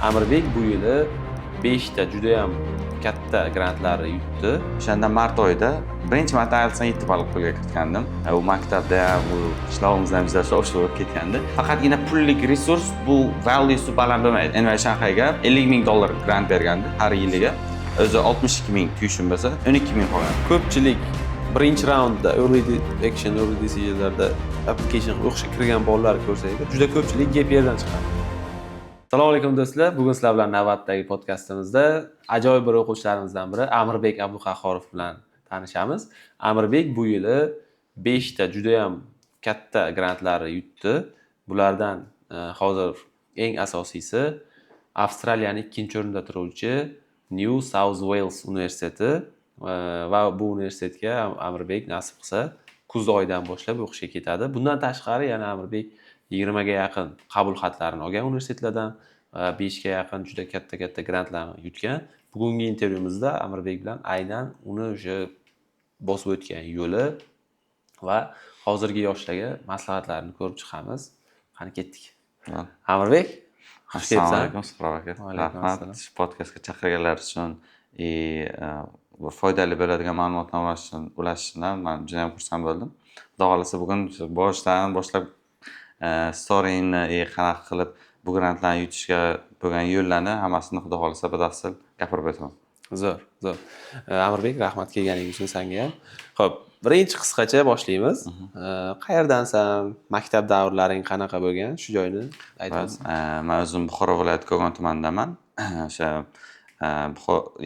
Amirbek bu yili beshta judayam katta grantlarni yutdi. O'shanda mart oyida birinchi marta IELTSdan 7 ball qo'lga kiritgandim. U maktabda ham, u qishlog'imizda ham juda shov shuv bo'lib ketgandi. Faqatgina pullik resurs, bu valuesi baland bo'lmaydi. NYU Shanxayga 50 000 dollar grant bergandi har yiliga. O'zi 62 ming tuition bo'lsa, 12 ming qolgan. Ko'pchilik birinchi raundda early action, early decisionlarda application o'qishga kirgan bolalar ko'rsak, juda ko'pchilik gap yeardan chiqadi. Assalomu alaykum, do'stlar. Bugun sizlar bilan navbatdagi podkastimizda ajoyib bir o'quvchilarimizdan biri Amirbek Abduqahhorov bilan tanishamiz. Amirbek bu yili beshta judayam katta grantlarni yutdi. Bulardan hozir eng asosiysi Avstraliyani ikkinchi o'rinda turuvchi New South Wales universiteti va bu universitetga Amirbek, nasib qilsa, kuz oyidan boshlab o'qishga ketadi. Bundan tashqari yana Amirbek 20ga yaqin qabul xatlarini olgan universitetlardan va beshga yaqin juda katta katta grantlarni yutgan. Bugungi intervyumizda Amirbek bilan aynan uni o'sha bosib o'tgan yo'li va hozirgi yoshlarga maslahatlarini ko'rib chiqamiz. Qani, ketdik. Amirbek, xush Assalomu kelibsan. alaykum, Suhrob aka. Va alaykum Rahmat assalom. shu podkastga chaqirganlar uchun и va foydali bo'ladigan ma'lumotlar ulashishdan man juda ham xursand bo'ldim. Xudo xohlasa, bugun shu boshidan boshlab storyni и qanaqa qilib bu grantlarni yutishga bo'lgan yo'llarni hammasini, Xudo xohlasa, batafsil gapirib o'taman. Zo'r, zo'r. Amirbek, rahmat kelganing uchun sanga ham. Xo'p, birinchi qisqacha boshlaymiz. Qayerdansan? Maktab davrlaring qanaqa bo'lgan? Shu joyni aytib o'tsan. Man o'zim Buxoro viloyati Kogon tumanidaman. O'sha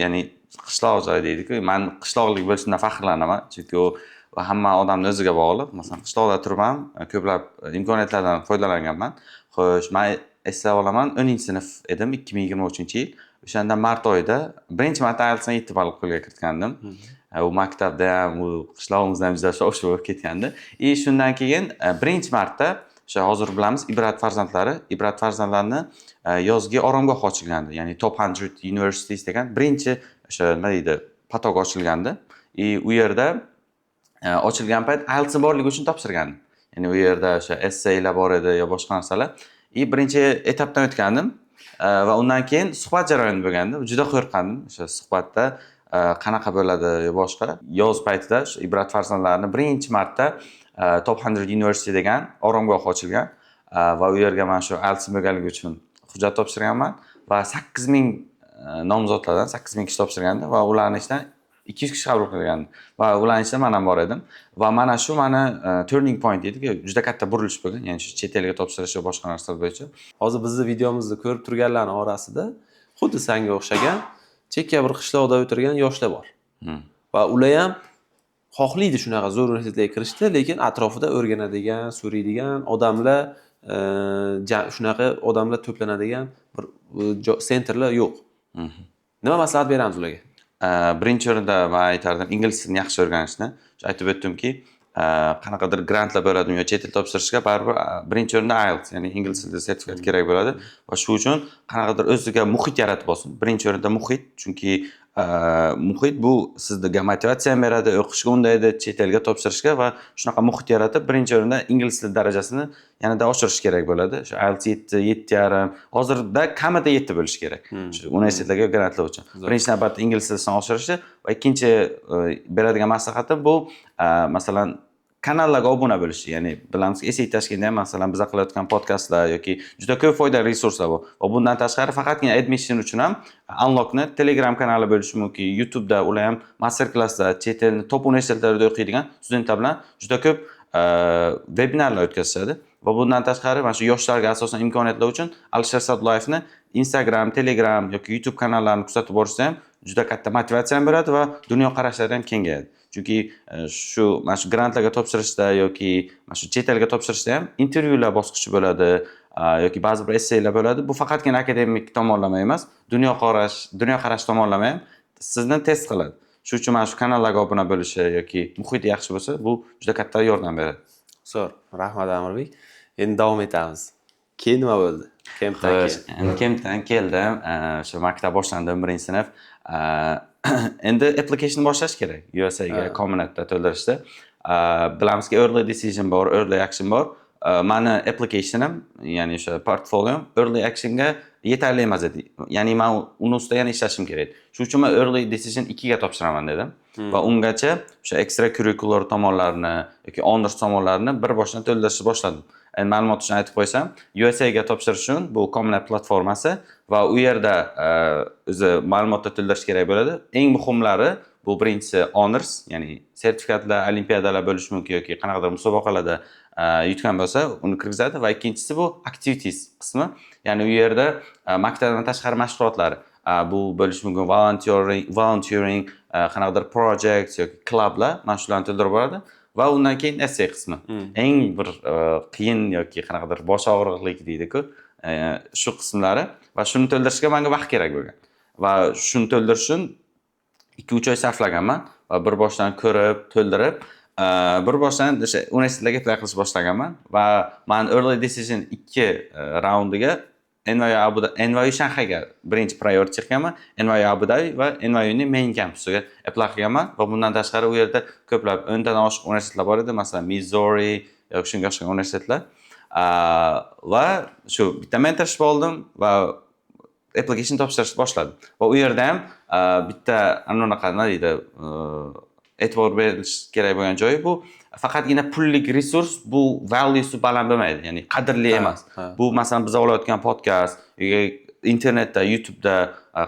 ya'ni qishloq joy deydiku. Man qishloqlik bo'lishimdan faxrlanaman, chunki u hamma odamni o'ziga bog'liq. Masalan, qishloqda turib ham ko'plab imkoniyatlardan foydalanganman. Xo'sh, man eslab olaman, 10-sinf edim, 2023-yil. O'shanda mart oyida birinchi marta IELTSdan 7 ball qo'lga kiritgandim. U maktabda ham, u qishlog'imizda ham juda shov shuv bo'lib ketgandi. И shundan keyin birinchi marta o'sha hozir bilamiz, Ibrat farzandlarini yozgi oromgoh ochilgandi, ya'ni Top 100 Universities degan birinchi o'sha, nima deydi, поток ochilgandi. И u yerda ochilgan payt IELTSni borligi uchun topshirgandim. Ya'ni u yerda o'sha essaylar bor edi yo boshqa narsalar. И birinchi etapdan o'tgandim va undan keyin suhbat jarayoni bo'lgandi. Juda qo'rqqandim o'sha suhbatda qanaqa bo'ladi yo boshqa. Yoz paytida shu Ibrat farzandlarini birinchi marta Top 100 University degan oromgoh ochilgan va u yerga man shu IELTS bo'lganligi uchun hujjat topshirganman va 8000 nomzodlardan 8000 kishi topshirgandi va ularni ichidan 200 kishi qabul qilgandi va ularni ichida man ham bor edim. Va mana shu mani turning point deydiku, juda katta burilish bo'lgan, ya'ni shu chet elga topshirish va boshqa narsalar bo'yicha. Hozir bizni videomizni ko'rib turganlarni orasida xuddi sanga o'xshagan chekka bir qishloqda o'tirgan yoshlar bor. Va ular ham xohlaydi shunaqa zo'r universitetlarga kirishni, lekin atrofida o'rganadigan, so'raydigan odamlar, shunaqa odamlar to'planadigan bir центр lar yo'q. Nima maslahat beramiz ularga? Birinchi o'rinda man aytardim ingliz tilini yaxshi o'rganishni. Shu aytib o'tdimki, qanaqadir grantlar bo'ladimi yo chet el topshirishga baribir birinchi o'rinda IELTS, ya'ni ingliz tilida sertifikat kerak bo'ladi va shu uchun qanaqadir o'ziga muhit yaratib olsin. Birinchi o'rinda muhit, chunki muhit bu sizga motivatsiya ham beradi, o'qishga undaydi, chet elga topshirishga. Va shunaqa muhit yaratib, birinchi o'rinda ingliz tili darajasini yanada oshirish kerak bo'ladi. Shu IELTS 7, 7,5, hozirda kamida 7 bo'lishi kerak shu universitetlarga grantlar uchun. Birinchi navbatda ingliz tilini oshirishi. Va ikkinchi beradigan maslahatim bu masalan, kanallarga obuna bo'lish. Ya'ni bilamizki, SAT Tashkentda ham, masalan, biza qilayotgan podkastlar yoki juda ko'p foydali resurslar bor. Va bundan tashqari faqatgina admission uchun ham Unlockni Telegram kanali bo'lishi mumkin, YouTubeda ular ham master klasslar, chet elni top universitetlarida o'qiydigan studentlar bilan juda ko'p vebinarlar o'tkazishadi. Va bundan tashqari mana shu yoshlarga asosan imkoniyatlar uchun Alisher Sadullayevni Instagram, Telegram yoki YouTube kanallarini kuzatib borishsa ham juda katta motivatsiya ham beradi va dunyoqarashlari ham kengayadi. Chunki shu mana shu grantlarga topshirishda yoki mana shu chet elga topshirishda ham intervyular bosqichi bo'ladi yoki ba'zi bir essaylar bo'ladi. Bu faqatgina akademik tomonlama emas, dunyoqarash tomonlama ham sizni test qiladi. Shuning uchun mana shu kanallarga obuna bo'lishi yoki muhiti yaxshi bo'lsa, bu juda katta yordam beradi. Zo'r, rahmat, Amirbek. Endi davom etamiz. Keyin nima bo'ldi? Kempdan Xo'sh, keyin. Endi kempdan keldim. O'sha maktab boshlandi, birinchi sinf. Endi application boshlash kerak. USAga Common Appda to'ldirishda. Bilamizki, early decision bor, early action bor. Mani applicationim, ya'ni o'sha portfolio early actionga yetarli emas edi, ya'ni man uni ustida yana ishlashim kerak edi. Shuning uchun man early decision ikkiga topshiraman dedim va ungacha o'sha extracurricular tomonlarini yoki honors tomonlarini bir boshdan to'ldirishni boshladim. Endi ma'lumot uchun aytib qo'ysam, USAga topshirish uchun bu Common App platformasi va u yerda o'zi ma'lumotlar to'ldirish kerak bo'ladi. Eng muhimlari bu birinchisi honors, ya'ni sertifikatlar, olimpiadalar bo'lishi mumkin yoki qanaqadir musobaqalarda yutgan bo'lsa, uni kirgizadi va ikkinchisi bu activities qismi, ya'ni u yerda maktabdan tashqari mashg'ulotlari. Bu bo'lishi mumkin volunteering, qanaqadir project yoki clublar, mana shularni to'ldirib boradi va undan keyin essay qismi. Eng bir qiyin yoki qanaqadir bosh og'riqlik deydi-ku, shu qismlari va shuni to'ldirishga menga vaqt kerak bo'lgan va shuni to'ldirish uchun 2-3 oy sarflaganman va bir boshdan ko'rib, to'ldirib, bir boshdan o'sha universitetlarga apply qilishni boshlaganman va man early decision ikki raundiga NYU Abu NYU Shanxayga birinchi priority chiqqanman, NYU Abu Dhabi va NYUning main campusiga apply qilganman va bundan tashqari u yerda ko'plab 10 tadan oshiq universitetlar bor edi, masalan, Missouri yoki shunga o'xshagan universitetlar. Va shu bitta mentorship oldim va application topshirishni boshladim va u yerda ham bitta anaqa, nima deydi, e'tibor berilishi kerak bo'lgan joyi, bu faqatgina pullik resurs, bu valuesi baland bo'lmaydi, ya'ni qadrli emas. Bu, masalan, biz olayotgan podkast yoki internetda, YouTubeda,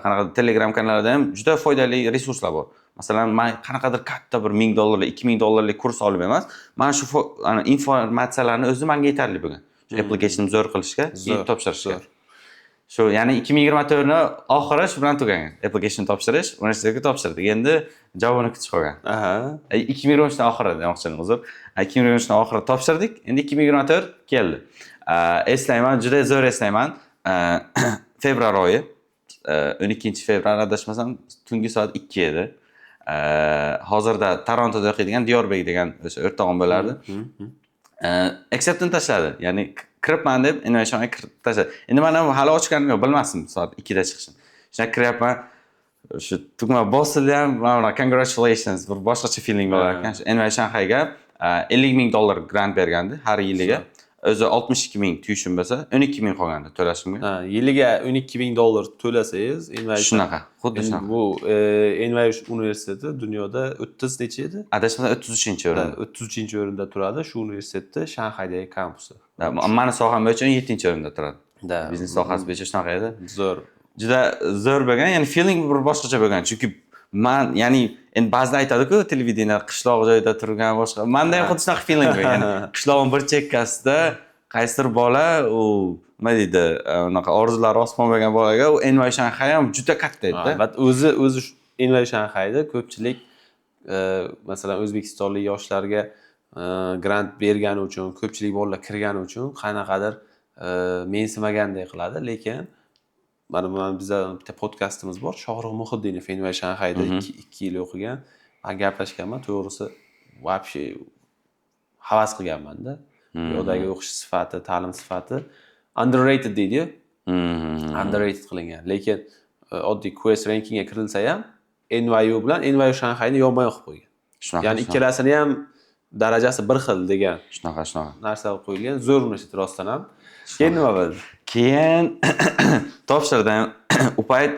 qanaqadir Telegram kanallarda ham juda foydali resurslar bor. Masalan, man qanaqadir katta bir 1000 dollarlik, 2000 dollarlik kurs olib emas, mana shu ana informatsiyalarni o'zi manga yetarli bo'lgan shu applicationni zo'r qilishga, topshirishga. Shu, ya'ni 2024ni oxiri shu bilan tugagan. Application topshirish, universitetga topshirdik, endi javobini kutish qolgan. 2023ni oxiri demoqchiman, uzr. 2023ni oxiri topshirdik, endi 2024 keldi. Eslayman, juda zo'r eslayman. Fevral oyi, 12 fevral, adashmasam, tungi soat 2 edi. Hozirda Torontoda o'qiydigan Diyorbek degan o'sha o'rtog'im bo'lardi. Acceptni tashladi, ya'ni kiribman deb innovationga kirib tashladi. Endi man ham hali ochganim yo'q, bilmasdim soat 2da chiqishini. Shunda kiryapman, shu tugma bosildi ham, mana bunaqa "Congratulations", bir boshqacha feeling bo'lar ekan. Shu NYU Shanxayga 50 000 dollar grant bergandi har yiliga. O'zi 62 000 tuition bo'lsa, 12 000 qolgandi to'lashimga. Ha, yiliga 12 000 dollar to'lasangiz NYU Shunaqa, xuddi Endi shunaqa. bu NYU universiteti dunyoda 30 necha edi? Adashmasam, 33-o'rin. 33-o'rinda turadi shu universitetni Shanxaydagi kampusi. Mani soham bo'yicha 17-o'rinda turadi. Biznes sohasi bo'yicha shunaqa edi. Zo'r. Juda zo'r bo'lgan, ya'ni feeling bir boshqacha bo'lgan, chunki man, ya'ni endi ba'zida aytadiku televideniya, qishloq joyda turgan boshqa, manda ham xuddi shunaqa feeling bo'lgan, ya'ni qishlog'im bir chekkasida qaysidir bola, u nima deydi, unaqa orzulari osmon bo'lgan bolaga u NYU Shanxay ham juda katta edida. Albatta, o'zi shu NYU Shanxayda ko'pchilik masalan, o'zbekistonlik yoshlarga grant bergani uchun, ko'pchilik bolalar kirgani uchun qanaqadir mensimagandek qiladi, lekin mana biza bitta podkastimiz bor, Shohrux Muhiddinov NYU Shanxayda 2 yil o'qigan. Man gaplashganman, to'g'risi, вообще havas qilganmanda. Bu yoqdagi o'qish sifati, ta'lim sifati underrated deydiyu, underrated qilingan, lekin oddiy QS rankingga kirilsa ham, NYU bilan NYU Shanxayni yonma yon qilib qo'ygan. Shunaqa. Ya'ni ikkalasini ham darajasi bir xil degan Shunaqa. narsa qilib qo'yilgan. Zo'r universitet rostdan ham. Keyin nima bo'ldi? Keyin topshirdim. U payt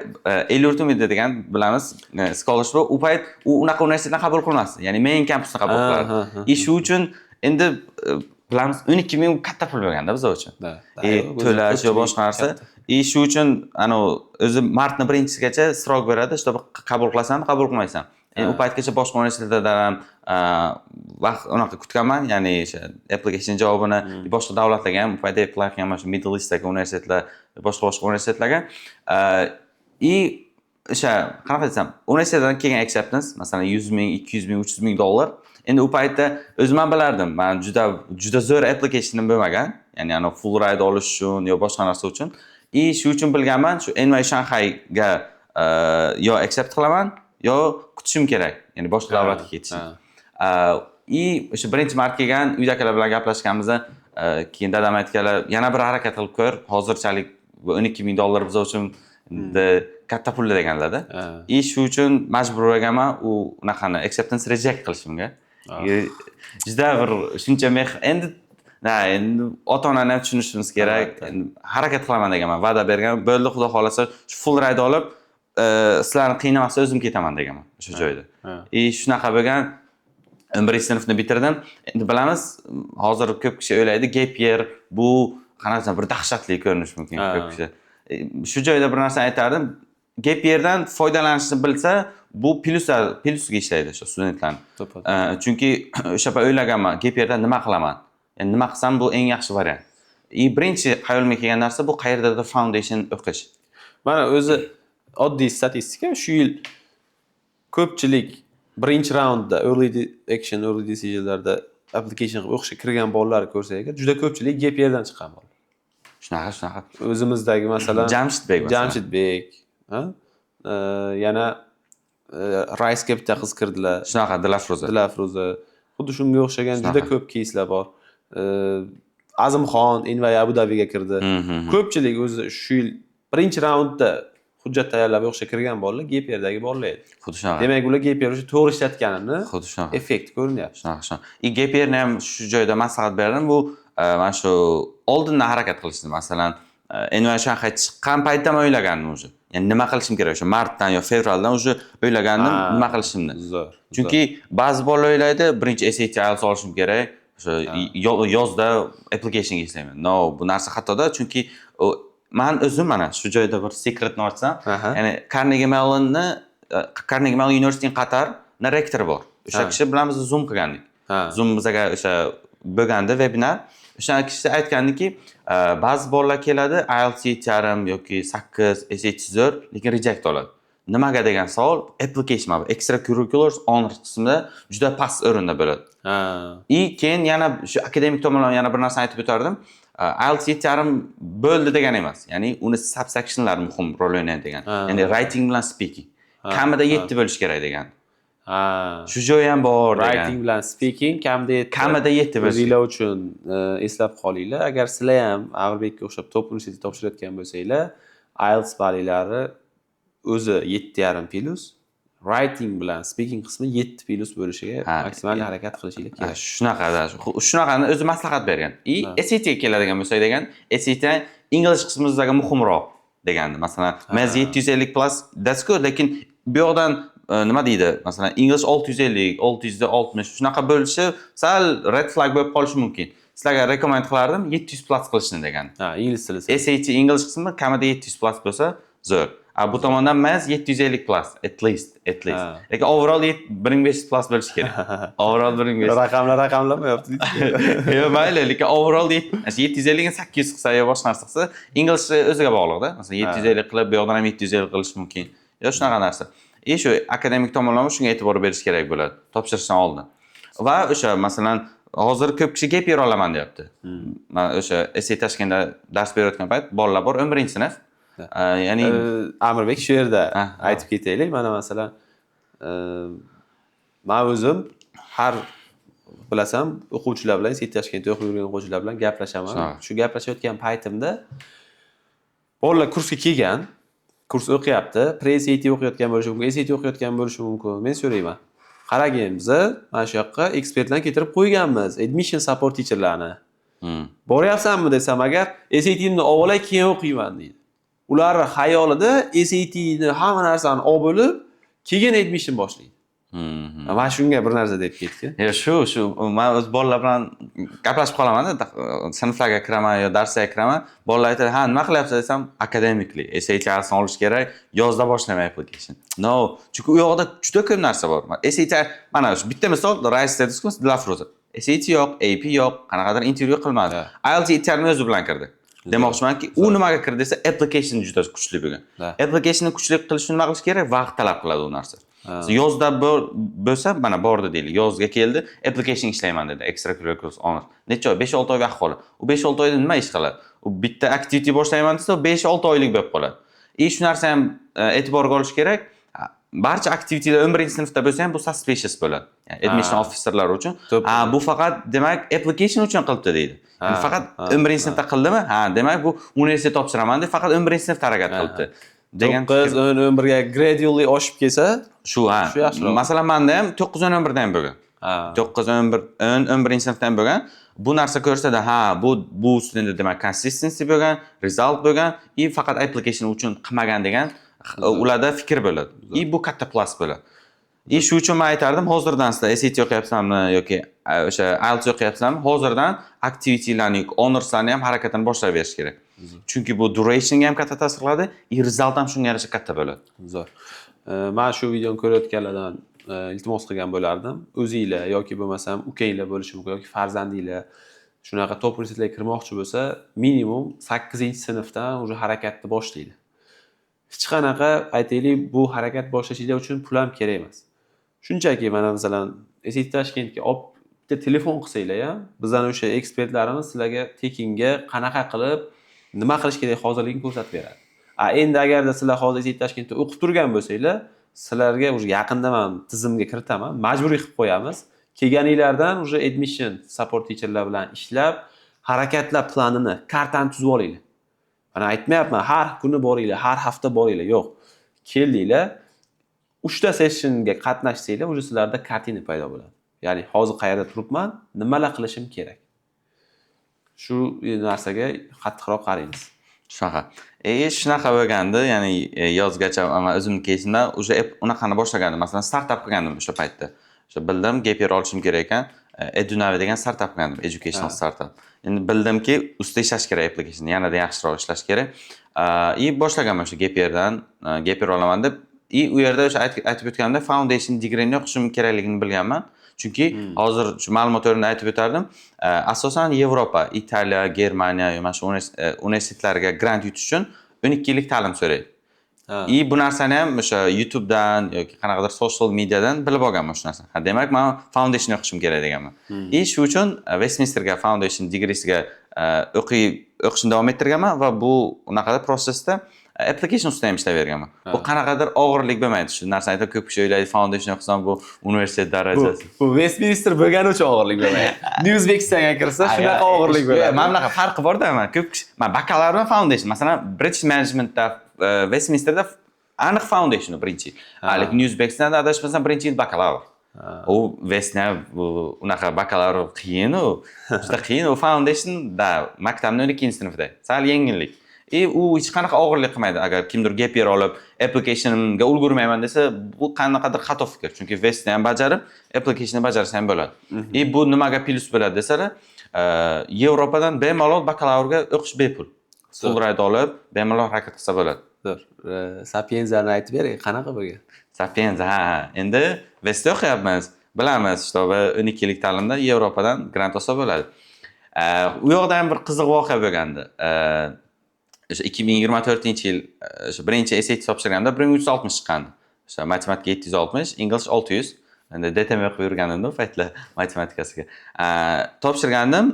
El yurt umidi degan, bilamiz, scholarship. U payt u unaqa universitetni qabul qilmasdi, ya'ni main kampusni qabul qilardi. ha, ha, И shu uchun endi bilamiz, 12 000 katta pul bo'lganda biz uchun. Да, to'lash yo boshqa narsa. И shu uchun anavi o'zi martni birinchisigacha срок beradi, чтобы qabul qilasanmi, qabul qilmaysan. Endi u paytgacha boshqa universitetlardan ham vaqt unaqa kutganman, ya'ni o'sha application javobini. Boshqa davlatlarga ham u paytda apply qilganman, shu Middle Eastdagi universitetlar, boshqa boshqa universitetlarga. И o'sha, qanaqa desam, universitetdan kelgan acceptance, masalan, 100 000, 200 000, 300 000 dollar. Endi u paytda o'zim ham bilardim, man juda juda zo'r applicationim bo'lmagan, ya'ni anavi full ride olish uchun yo boshqa narsa uchun. И shu uchun bilganman, shu NYU Shanxayga yo accept qilaman, yo kutishim kerak, ya'ni boshqa davlatga ketishim. И o'sha 1 mart kelgan, uydagilar bilan gaplashganimizda keyin dadam aytganlar: "Yana bir harakat qilib ko'r, hozirchalik bu 12 000 dollar biz uchun endi katta pul", deganlarda. И shu uchun majbur bo'lganman u unaqani acceptance reject qilishimga. Juda bir shuncha mehr endi. Na, endi ota onani ham tushunishimiz kerak. Albatta. Endi harakat qilaman deganman, va'da bergan bo'ldi. Xudo xohlasa, shu full ride olib, sizlarni qiynamasa, o'zim ketaman deganman o'sha joyda. И shunaqa bo'lgan, 11-sinfni bitirdim. Endi bilamiz, hozir ko'p kishi o'ylaydi, gap year bu qanaqa desam, bir dahshatli ko'rinishi mumkin ko'p kishi. Shu joyda bir narsani aytardim: gap yeardan foydalanishni bilsa, bu plyuslar, plyusiga ishlaydi o'sha studentlarni. To'ppa. Chunki o'sha payt o'ylaganman, gap yeardan nima qilaman, yani nima qilsam bu eng yaxshi variant. И birinchi xayolimga kelgan narsa bu qayerdadir foundation o'qish. Mana o'zi oddiy statistika: shu yil ko'pchilik birinchi raundda early action, early decisionlarda application qilib o'qishga kirgan bolalarni ko'rsak agar, juda ko'pchilik gap yeardan chiqqan bolalar. Shunaqa. O'zimizdagi, masalan, Jamshidbek, masalan. Jamshidbek, ha? Yana Rice'ga bitta qiz kirdilar. Shunaqa, Dilafruza. Dilafruza. Xuddi shunga o'xshagan juda Shunaqa. ko'p keyslar bor. Azimxon NYU Abu Dabiga kirdi. Ko'pchilik o'zi shu yil birinchi raundda hujjat tayyorlab o'qishga kirgan bolalar gap yeardagi bolalar edi. Xuddi shunaqa. Demak, ular gap year o'sha to'g'ri ishlatganini Xuddi shunaqa. Effekti ko'rinyapti. Shunaqa. И gap yearni ham shu joyda maslahat berdim, bu mana shu oldindan harakat qilishni. Masalan, NYU Shanxay chiqqan paytda man o'ylagandim уже, ya'ni nima qilishim kerak, o'sha martdan yo fevraldan уже o'ylagandim nima qilishimni. Zo'r. Chunki ba'zi bolalar o'ylaydi, birinchi SAT, IELTS olishim kerak, o'sha yozda applicationga ishlayman. No, bu narsa xatoda, chunki man o'zim mana shu joyda bir secretni ochsam, ya'ni Carnegie Mellonni, Carnegie Mellon University in Qatarni rektori bor, o'sha kishi bilan biz Zoom qilgandik. Zoom bizaga o'sha bo'lganda webinar, o'sha kishi aytgandiki, ba'zi bolalar keladi, IELTS 7,5 yoki 8, SAT zo'r, lekin reject oladi. Nimaga degan savol, application, mana bu extracurriculars, honors qismida juda past o'rinda bo'ladi. И keyin yana shu akademik tomonlama yana bir narsani aytib o'tardim. IELTS 7,5 bo'ldi degani emas, ya'ni uni subsectionlar muhim rol o'ynaydi degan, ya'ni writing bilan speaking kamida 7 bo'lishi kerak degan. Shu joyi ham bor degan. Writing bilan speaking kamida 7. Kamida 7 bo'lishi. O'zinglar uchun eslab qolinglar. Agar sizlar ham Amirbekka o'xshab top universitetga topshirayotgan bo'lsanglar, IELTS ballinglari o'zi 7,5 plus, writing bilan speaking qismi 7+ bo'lishiga maksimal harakat qilishinglar kerak. Shunaqa, shunaqani o'zi maslahat bergan. И SATga keladigan bo'lsak degan, SAT English qismimizdagi muhimroq degandi. Masalan, Math 750+, that's good, lekin bu yoqdan nima deydi, masalan, English 650, 660, shunaqa bo'lishi sal red flag bo'lib qolishi mumkin. Sizlarga recommend qilardim 700+ qilishni degan. Ha, ingliz tili. SAT English qismi kamida 700+ bo'lsa zo'r. A bu tomondan Math 750+ at least, at least. Lekin overall 1500+ bo'lishi kerak. Overall 1500. Raqamlar raqamlamayapti. Yo'q, mayli, lekin overall 750 ga 800 qilsa yo boshqa narsa qilsa, English o'ziga bog'liqda. Masalan, 750 qilib, bu yoqdan ham 750 qilish mumkin. Yo shunaqa narsa. И shu akademik tomonlama, shunga e'tibor berish kerak bo'ladi topshirishdan oldin. Va o'sha, masalan, hozir ko'p kishi gap year olaman deyapti. Man o'sha SAT Toshkentda dars berayotgan payt bolalar bor, 11-sinf. Ya'ni Amirbek, shu yerda aytib ketaylik. Mana, masalan, man o'zim har bilasan, o'quvchilar bilan, SAT Toshkentda o'qib yurgan o'quvchilar bilan gaplashaman. Shu gaplashayotgan paytimda bolalar kursga kelgan, kurs o'qiyapti, pre SAT o'qiyotgan bo'lishi mumkin, SAT o'qiyotgan bo'lishi mumkin. Men so'rayman: "Qaragin, biza mana shu yoqqa ekspertlarni keltirib qo'yganmiz, admission support teacherlarni. Boryapsanmi?" desam agar, "SATimni olib olay, keyin o'qiyman", deydi. Ularni xayolida SATni hamma narsani olib bo'lib, keyin admission boshlaydi. Mana shunga bir narsa deb ketgin. Yo, shu man o'z bolalar bilan gaplashib qolamanda, sinflarga kiraman yo darsga kiraman, bolalar aytadi: "Ha, nima qilyapsiz?" desam, "Academically SAT olish kerak, yozda boshlayman application". No, chunki u yoqda juda ko'p narsa bor. SAT, mana shu bitta misol, Rice dedingiz-ku, Dilafruza. SAT yo'q, AP yo'q, qanaqadir intervyu qilmadi. IELTS 7,5 o'zi bilan kirdi. Demoqchimanki, u nimaga kirdi desa, application juda kuchli bo'lgan. Applicationni kuchli qilish uchun nima qilish kerak? Vaqt talab qiladi u narsa. Yozda bo'lsa, mana bordi deylik, yozga keldi, application ishlayman dedi, extracurriculars honors. Necha oy? 5-6 oy vaqt qoladi. U 5-6 oyda nima ish qiladi? U bitta activity boshlayman desa, u 5-6 oylik bo'lib qoladi. И shu narsa ham e'tiborga olish kerak. Barcha activitylar 11-sinfda bo'lsa ham, bu suspicious bo'ladi. Ya'ni admission officerlar uchun. To'ppa. Ha, bu faqat demak application uchun qilibdi deydi. Yani faqat 11-sinfda qildimi? Ha, demak bu universitet topshiraman deb faqat 11-sinfda harakat qilibdi degan. 9, 10, 11ga gradually oshib kelsa, Shu, ha. Shu yaxshiroq. Masalan, menda ham 9, 10, 11da ham bo'lgan. 9, 11, 10, 11-sinfda ham bo'lgan. Bu narsa ko'rsatadi, ha, bu studentda demak consistency bo'lgan, result bo'lgan и faqat application uchun qilmagan degan ularda fikr bo'ladi. И bu katta plus bo'ladi. И shu uchun man aytardim, hozirdan sizlar SAT o'qiyapsanmi yoki o'sha IELTS o'qiyapsanmi, hozirdan activitylarni, honorslarni ham harakatini boshlab berish kerak. Chunki bu durationga ham katta ta'sir qiladi и result ham shunga yarasha katta bo'ladi. Zo'r. Man shu videoni ko'rayotganlardan iltimos qilgan bo'lardim. O'zinglar yoki bo'lmasam ukanglar bo'lishi mumkin yoki farzandinglar shunaqa top universitetlarga kirmoqchi bo'lsa, minimum 8-sinfdan уже harakatni boshlaydi. Hech qanaqa, aytaylik, bu harakat boshlashinglar uchun pul ham kerak emas. Shunchaki mana, masalan, SAT Toshkentga olib bitta telefon qilsanglar ham, bizani o'sha ekspertlarimiz sizlarga tekinga qanaqa qilib, nima qilish kerak hozirligini ko'rsatib beradi. A endi agarda sizlar hozir SAT Toshkentda o'qib turgan bo'lsanglar, sizlarga уже yaqinda man tizimga kiritaman, majburiy qilib qo'yamiz. Kelganinglardan уже admission support teacherlar bilan ishlab, harakatlar planini, kartani tuzib olinglar. Mana aytmayapman, har kuni boringlar, har hafta boringlar, yo'q. Keldinglar, uchta sessionga qatnashsanglar, уже sizlarda картина paydo bo'ladi. Ya'ni hozir qayerda turibman, nimalar qilishim kerak. Shu narsaga qattiqroq qaraymiz. Shunaqa. Shunaqa bo'lgandi, ya'ni yozgacha man o'zimni keysimda уже unaqani boshlagandim. Masalan, startap qilgandim o'sha paytda. O'sha bildim, gap year olishim kerak ekan. Edunavi degan startap qilgandim, educational startup. Endi bildimki, ustida ishlash kerak application, yanada yaxshiroq ishlash kerak. И boshlaganman o'sha gap yeardan, gap year olaman deb. И u yerda o'sha aytib o'tganimdek foundation degreeni o'qishim kerakligini bilganman. Chunki hozir shu ma'lumot o'rnida aytib o'tardim. Asosan Yevropa, Italiya, Germaniya mana shu universitetlarga grant yutish uchun 12 yillik ta'lim so'raydi. И bu narsani ham o'sha YouTubedan yoki qanaqadir social mediadan bilib olganman shu narsani. Ha, demak, man foundation o'qishim kerak deganman. И shu uchun Westminsterga foundation degreesiga o'qishni davom ettirganman va bu unaqada prosesda application ustida ham ishlayverganman. Bu qanaqadir og'irlik bo'lmaydi. Shu narsani aytib, ko'p kishi o'ylaydi, foundation o'qisam bu universitet darajasi. Bu Westminster bo'lgani uchun og'irlik bo'lmaydi. New Uzbekistonga kirsa shunaqa og'irlik bo'ladi. Mana bunaqa farqi borda, man ko'p kishi, man bakalavr bilan foundation, masalan, British Managementda, Westminsterda aniq foundation birinchi yil. Lekin New Uzbekistonda, adashmasam, birinchi yil bakalavr. U Westni bu unaqa bakalavr qiyin u. Juda qiyin u foundation da maktabni 12-sinfida. Sal yengillik. И u hech qanaqa og'irlik qilmaydi. Agar kimdir gap year olib, applicationga ulgurmayman desa, bu qanaqadir xato fikr. Chunki Westni ham bajarib, applicationni bajarsa ham bo'ladi. И bu nimaga plyus bo'ladi desalar, Yevropadan bemalol bakalavrga o'qish bepul. Full ride olib, bemalol harakat qilsa bo'ladi. Dur. Sapienzani aytib bering, qanaqa bo'lgan? Sapienza, ha. Endi Westda o'qiyapmiz. Bilamiz, чтобы 12 yillik ta'limda Yevropadan grant olsa bo'ladi. U yoqda ham bir qiziq voqea bo'lgandi. O'sha 2024-yil o'sha birinchi SAT topshirganda 1360 chiqqandi. O'sha matematika 760, English 600. Endi DTM o'qib yurganimda u paytlar matematikasiga. Topshirgandim,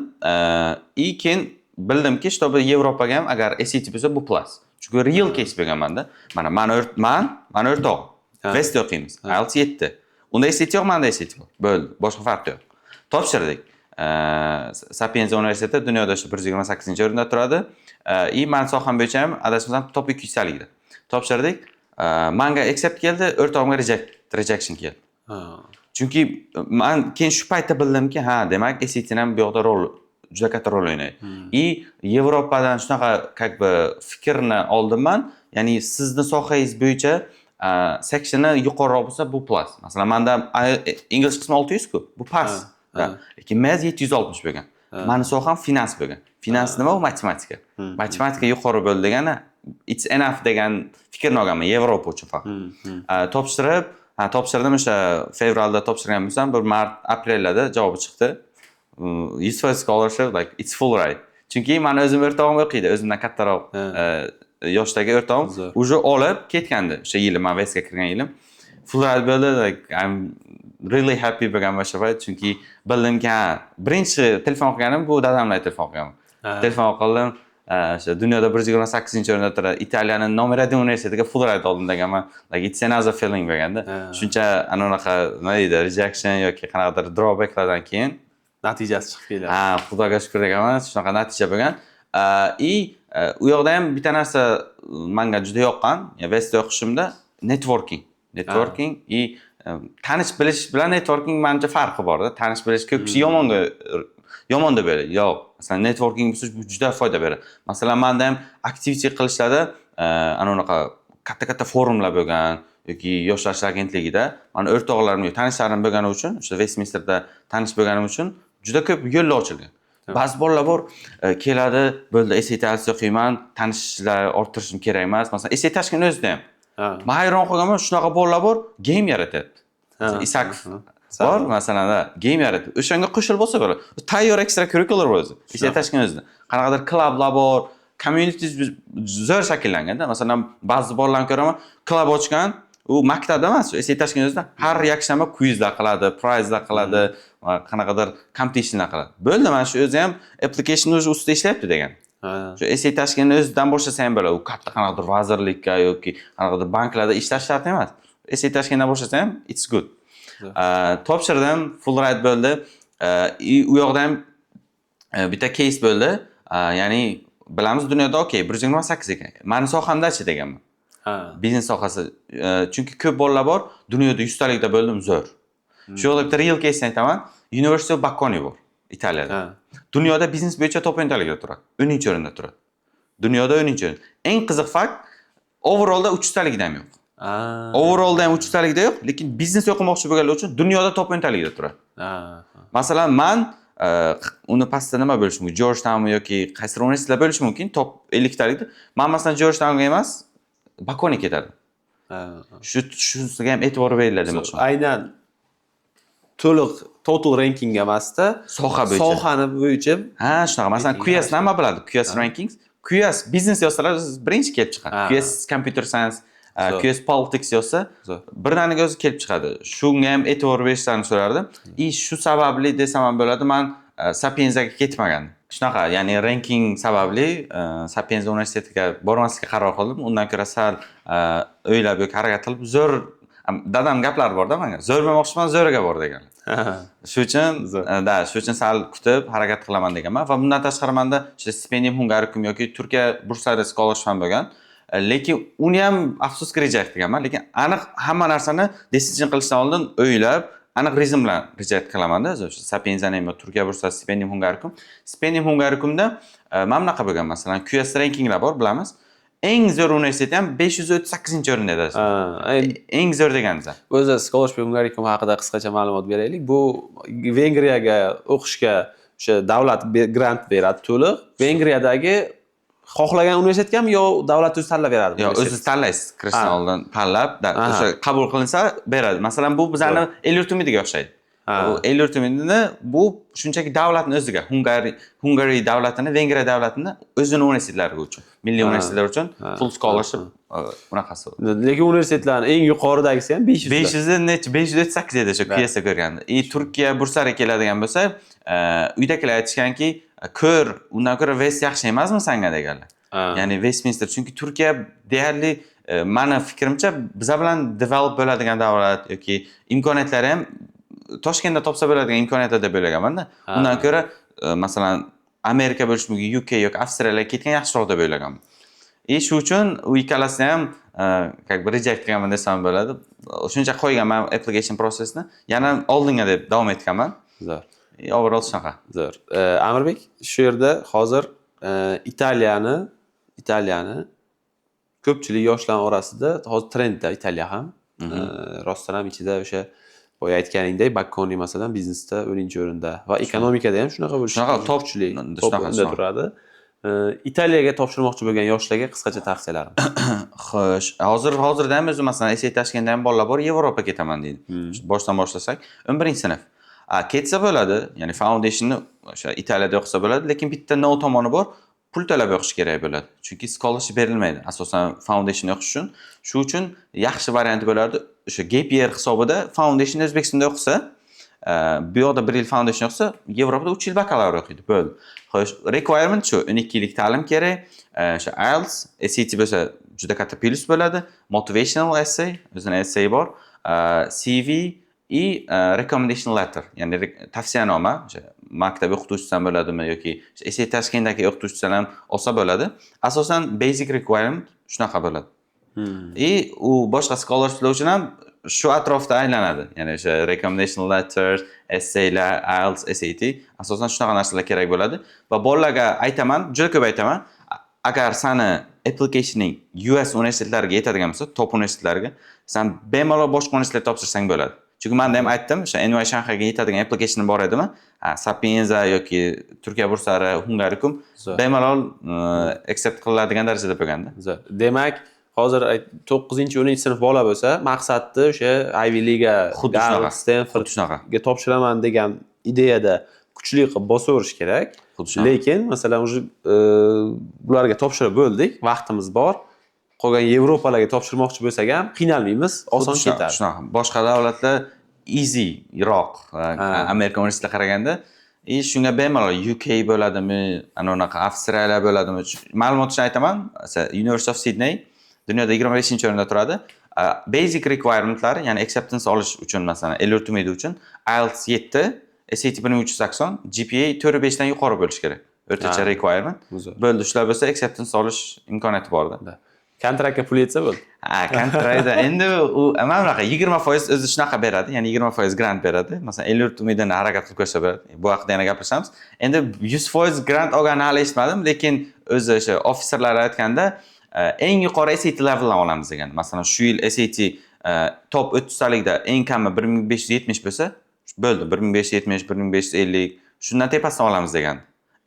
и keyin bildimki, чтобы Yevropaga ham agar SAT bo'lsa, bu plus. Chunki real case bo'lganmanda. Mana mani o'rtog'im. Westda o'qiymiz. IELTS 7. Unda SAT yo'q, menda SAT bor. Bo'ldi, boshqa farq yo'q. Topshirdik. Sapienza universiteti dunyoda o'sha 128-o'rinda turadi. И mani soham bo'yicha ham, adashmasam, top 200 talikda. Topshirdik. Manga accept keldi, o'rtog'imga rejection keldi. Chunki man keyin shu paytda bildimki, ha, demak, SAT ham bu yoqda rol, juda katta rol o'ynaydi. И Yevropadan shunaqa как бы fikrni oldim man, ya'ni sizni sohangiz bo'yicha sectioni yuqoriroq bo'lsa, bu plus. Masalan, manda English qismi 600 ku, bu past. Lekin Math 760 bo'lgan. Mani soham finans bo'lgan. Finans nima u? Matematika. Matematika yuqori bo'ldi degani it's enough degan fikrni olganman Yevropa uchun faqat. Topshirib, ha, topshirdim, o'sha fevralda topshirgan bo'lsam, bir mart, aprellarda javobi chiqdi. 100% scholarship, like it's full ride. Chunki mani o'zim o'rtog'im o'qiydi, o'zimdan kattaroq yoshdagi o'rtog'im уже olib ketgandi. O'sha yili man Westga kirgan yilim. Full ride bo'ldi, like I'm really happy bo'lganman o'sha payt, chunki bildimki, ha, birinchi telefon qilganim bu dadam bilan telefon qilganman. Telefon qildim, o'sha dunyoda 128-o'rinda turadi, Italiyani nomer 1 universitetiga full ride oldim deganman. Like it's another feeling bo'lganda. Shuncha ana unaqa, nima deydi, rejection yoki qanaqadir drawbacklardan keyin natijasi chiqib keladi. Ha, Xudoga shukur deganman, shunaqa natija bo'lgan. И u yoqda ham bitta narsa manga juda yoqqan, Westda o'qishimda networking. Networking и tanish bilish bilan networking manimcha farqi borda. Tanish bilish ko'p kishi yomonga Yomon deb o'ylaydi. Yo'q, masalan, networking bo'lsa, bu juda foyda beradi. Masalan, manda ham activity qilishlarda ana unaqa katta katta forumlar bo'lgan yoki yoshlar ishlar agentligida mani o'rtoqlarim yoki tanishlarim bo'lgani uchun, o'sha Westminsterda tanish bo'lganim uchun juda ko'p yo'llar ochilgan. Ba'zi bolalar bor, keladi, bo'ldi, SAT, IELTS o'qiyman, tanishlar orttirishim kerak emas. Masalan, SAT Tashkent o'zida ham. Man hayron qolganman, shunaqa bolalar bor, game yaratyapti. Isakov bor, masalan, game yaratdi. O'shanga qo'shilib olsa bo'ladi. Tayyor extracurricular bor o'zi. SAT Tashkent o'zida. Qanaqadir clublar bor, community zo'r shakllanganda. Masalan, ba'zi bolalarni ko'raman, club ochgan, u maktabda emas, SAT Tashkent o'zida har yakshanba quizlar qiladi, prizelar qiladi, va qanaqadir competitionlar qiladi. Bo'ldi, mana shu o'zi ham application уже ustida ishlayapti degan. Shu SAT Tashkentni o'zidan boshlasa ham bo'ladi. U katta qanaqadir vazirlikka yoki qanaqadir banklarda ishlash shart emas. SAT Tashkentdan boshlasa ham, it's good. Topshirdim, full ride bo'ldi. И u yoqda ham bitta case bo'ldi. Ya'ni bilamiz, dunyoda, okey, 128 ekan. Mani sohamdachi deganman. Biznes sohasi. Chunki ko'p bolalar bor, dunyoda 100 talikda bo'ldim, zo'r. Shu yoqda bitta real case aytaman. University of Bocconi bor Italiyada. Dunyoda biznes bo'yicha top 10 talikda turadi. 10-o'rinda turadi. Dunyoda 10-o'rin. Eng qiziq fakt, overallda 300 talikda ham yo'q. Overallda ham 300 talikda yo'q, lekin biznes o'qimoqchi bo'lganlar uchun dunyoda top 10 talikda turadi. Masalan, man uni pastda nima bo'lishi mumkin? Georgetown yoki qaysidir universitetlar bo'lishi mumkin, top 50 talikda. Man, masalan, Georgetownga emas, Bocconi ketardim. Shunisiga ham e'tibor beriladi demoqchiman. Aynan to'liq total ranking emasda, Soha bo'yicha. Sohani bo'yicha. Ha, shunaqa. Masalan, Ranking, QS ha, nima biladi? QS rankings. QS biznes yozsalar, birinchi kelib chiqadi. QS computer science, Zo'r. QS politics yozsa, Zo'r. birdaniga o'zi kelib chiqadi. Shunga ham e'tibor berishlarini so'rardim. И shu sababli desam ham bo'ladi, man Sapienzaga ketmagandim. Shunaqa, ya'ni ranking sababli Sapienza universitetiga bormaslikka qaror qildim. Undan ko'ra sal o'ylab yoki harakat qilib, zo'r, dadam gaplari borda menga. Zo'r bo'lmoqchiman, zo'riga bor deganlar. Shu uchun Zo'r. Da, shu uchun sal kutib harakat qilaman deganman va bundan tashqari manda o'sha Stipendium Hungaricum yoki Turkiya burslari scholarship ham bo'lgan. Lekin uni ham, afsuski, reject qilganman. Lekin aniq hamma narsani decision qilishdan oldin o'ylab, aniq reason bilan reject qilamanda. O'sha Sapienzani ham, Turkiya burslari, Stipendium Hungaricum. Stipendium Hungaricumda mana bunaqa bo'lgan, masalan, QS rankinglar bor, bilamiz. Eng zo'r universitet ham 538-o'rinda edi. Ha, endi Eng zo'r deganimiz. O'zi Scholarship Hungaricum haqida qisqacha ma'lumot beraylik. Bu Vengriyaga o'qishga o'sha davlat grant beradi to'liq. Vengriyadagi xohlagan universitetgami yo davlat o'zi tanlab beradimi? Yo'q, Universitet? o'ziz tanlaysiz. Kirishdan oldin tanlab, da, o'sha qabul qilinsa beradi. Masalan, bu bizani El yurtumidiga o'xshaydi. Bu El yurtumidini, bu shunchaki davlatni o'ziga, Hungary davlatini, Vengriya davlatini o'zini universitetlari uchun, milliy universitetlar uchun full scholarship unaqasi. Lekin universitetlarning eng yuqoridagisi ham 500. 500 necha, 538 edi o'sha QSda ko'rganda. И Turkiya burslari keladigan bo'lsa, uydagilar aytishganki, ko'r, undan ko'ra West yaxshi emasmi sanga deganlar. Ya'ni Westminster, chunki Turkiya deyarli, mani fikrimcha, biza bilan develop bo'ladigan davlat yoki imkoniyatlari ham Toshkentda topsa bo'ladigan imkoniyatlar deb o'ylaganmanda. Undan ko'ra, masalan, Amerika bo'lishi mumkin, UK yoki Avstraliyaga ketgan yaxshiroq deb o'ylaganman. И shu uchun u ikkalasini ham как бы reject qilganman desam bo'ladi. Shuncha qo'yganman application processni, yana oldinga deb davom etganman. Zo'r. И overall shunaqa. Zo'r. Amirbek, shu yerda hozir Italiyani ko'pchilik yoshlar orasida hozir trendda Italiya ham. Rostdan ham ichida o'sha boya aytganingdek, Bocconi, masalan, biznesda 10-o'rinda va ekonomikada ham shunaqa bo'lishi Shunaqa, top kuchli, shunaqa, top o'rinda shunaqa. turadi. Italiyaga topshirmoqchi bo'lgan yoshlarga qisqacha tavsiyalarim. Xo'sh, hozirda ham o'zi, masalan, SAT Toshkentda ham bolalar bor, Yevropa ketaman deydi. Boshdan boshlasak, 11-sinf. A, ketsa bo'ladi, ya'ni foundationni o'sha Italiyada o'qisa bo'ladi, lekin bitta no tomoni bor, pul to'lab o'qish kerak bo'ladi. Chunki scholarship berilmaydi, asosan foundation o'qish uchun. Shu uchun yaxshi varianti bo'lardi, o'sha gap year hisobida foundation O'zbekistonda o'qisa, bu yoqda bir yil foundation o'qisa, Yevropada 3 yil bakalavr o'qiydi, bo'ldi. Xo'sh, requirement shu, 12 yillik ta'lim kerak, o'sha IELTS, SAT bo'lsa juda katta plyus bo'ladi, motivational essay, o'zini essay bor, CV и recommendation letter, ya'ni tavsiyanoma, o'sha maktab o'qituvchisidan bo'ladimi yoki o'sha SAT Toshkentdagi o'qituvchisidan ham olsa bo'ladi. Asosan basic requirement shunaqa bo'ladi. И u boshqa scholarshiplar uchun ham. Shu atrofda aylanadi, ya'ni o'sha recommendation letters, essaylar, IELTS, SAT, asosan shunaqa narsalar kerak bo'ladi. Va bolalarga aytaman, juda ko'p aytaman, agar sani applicationing US universitetlariga yetadigan bo'lsa, top universitetlarga, san bemalol boshqa universitetlarga topshirsang bo'ladi. Chunki manda ham aytdim, o'sha NYU Shanxayga yetadigan application bor edimi, Sapienza yoki Turkiya burslari, Hungarikum bemalol accept qilinadigan darajada bo'lganda. Zo'r. Demak, hozir 9, 10 sinf bola bo'lsa, maqsadni o'sha Ivy League, Xuddi Harvard, shunaqa. Stanfordga Xuddi shunaqa. topshiraman degan ideyada kuchli qilib bosaverish kerak. Xuddi shunaqa. Lekin masalan, уже bularga topshirib bo'ldik, vaqtimiz bor. Qolgan Yevropalarga topshirmoqchi bo'lsak ham qiynalmaymiz, oson Xuddi shunaqa, ketadi. Shunaqa. Boshqa davlatlar easy roq Amerika universitetiga qaraganda. И shunga bemalol UK bo'ladimi, ana unaqa Avstraliya bo'ladimi, ma'lumot uchun aytaman, masalan, University of Sydney dunyoda 25-o'rinda turadi. Basic requirementlari, ya'ni acceptance olish uchun, masalan, el-yurt umidi uchun IELTS 7, SAT 1380, GPA 4.5 dan yuqori bo'lishi kerak, o'rtacha requirement. Zo'r. Bo'ldi, shular bo'lsa, acceptance olish imkoniyati borda. Да. Kontraktga pul yetsa bo'ldi. Ha, kontraktda endi u mana bunaqa 20% o'zi shunaqa beradi, ya'ni 20% grant beradi. Masalan, el-yurt umidini harakat qilib ko'rsa bo'ladi. Bu haqida yana gaplashamiz. Endi 100% grant olganini hali eshitmadim, lekin o'zi o'sha officerlar aytganda, eng yuqori SAT leveldan olamiz degan. Masalan, shu yil SAT top 30 talikda eng kami 1570 bo'lsa, bo'ldi, 1570, 1550, shundan tepasidan olamiz degan.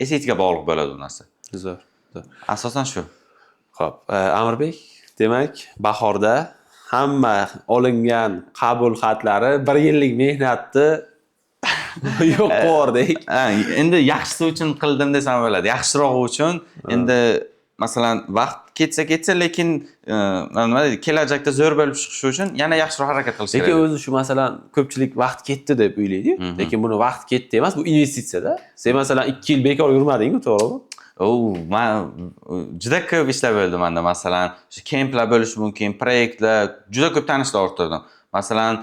SAT ga bog'liq bo'ladi u narsa. Zo'r. Zo'r. Asosan shu. Xo'p, Amirbek, demak, bahorda hamma olingan qabul xatlari bir yillik mehnatni yo'q qilib. Ha, endi yaxshisi uchun qildim desam bo'ladi. Yaxshirog'i uchun. Endi masalan, vaqt ketsa ketsa, lekin nima deydi, kelajakda zo'r bo'lib chiqishi uchun yana yaxshiroq harakat qilish Lekin kerak. o'zi shu, masalan, ko'pchilik vaqt ketdi deb o'ylaydi-yu. Lekin buni vaqt ketdi emas, bu investitsiyada. Sen, masalan, 2 yil bekor yurmading-ku, to'g'rimi? U man juda ko'p ishlar bo'ldi manda. Masalan, shu camplar bo'lishi mumkin, proyektlar, juda ko'p tanishlar orttirdim. Masalan,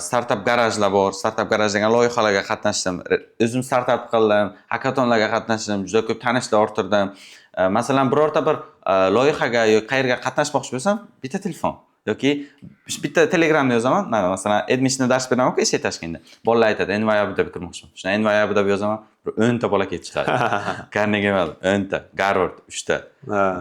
startup garajlar bor, startup garaj degan loyihalarga qatnashdim. O'zim startap qildim, hakatonlarga qatnashdim, juda ko'p tanishlar orttirdim. Masalan, birorta bir loyihaga yoki qayerga qatnashmoqchi bo'lsam, bitta telefon yoki bitta Telegramda yozaman. Mana, masalan, admissionda dars beraman-ku SC Tashkentda. Bolalar aytadi, NYU Abu Dhabi kirmoqchiman. Shunda NYU Abu Dhabi yozaman, bir 10 ta bola kelib chiqadi. Carnegie Mellon 10 ta, Garvard 3 ta.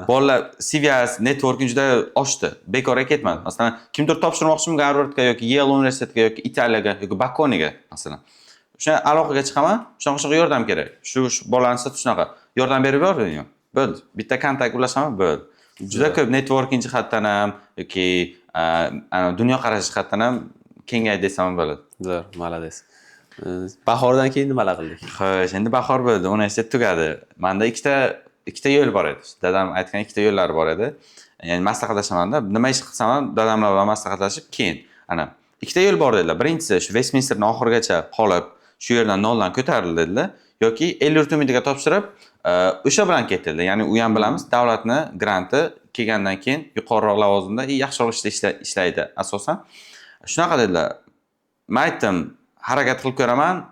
Bolalar CVS networking juda oshdi. Bekorga ketmadi. Masalan, kimdir topshirmoqchimi Garvardga yoki Yale universitetiga yoki Italiyaga yoki Bocconiga, masalan. O'sha aloqaga chiqaman, shunaqa shunaqa yordam kerak. Shu bolani shunaqa yordam berib ber deyman. Bo'ldi. Bitta kontakt ulashaman, bo'ldi. Juda ko'p networking jihatdan ham yoki dunyoqarash jihatdan ham kengaydi desam ham bo'ladi. Zo'r, молодец. Bahordan keyin nimalar qildik? Xo'sh, endi bahor bo'ldi, universitet tugadi. Manda ikkita yo'l bor edi. Dadam aytgan ikkita yo'llar bor edi. Ya'ni maslahatlashamanda, nima ish qilsam ham dadamlar bilan maslahatlashib, keyin ana ikkita yo'l bor dedilar. Birinchisi, shu Westminsterni oxirigacha qolib, shu yerdan noldan ko'taril dedilar yoki el yurt umidiga topshirib, o'sha bilan ket dedilar. Ya'ni u ham bilamiz, davlatni granti kelgandan keyin yuqoriroq lavozimda и yaxshiroq ishda ishlaydi asosan. Shunaqa dedilar. Men aytdim, harakat qilib ko'raman,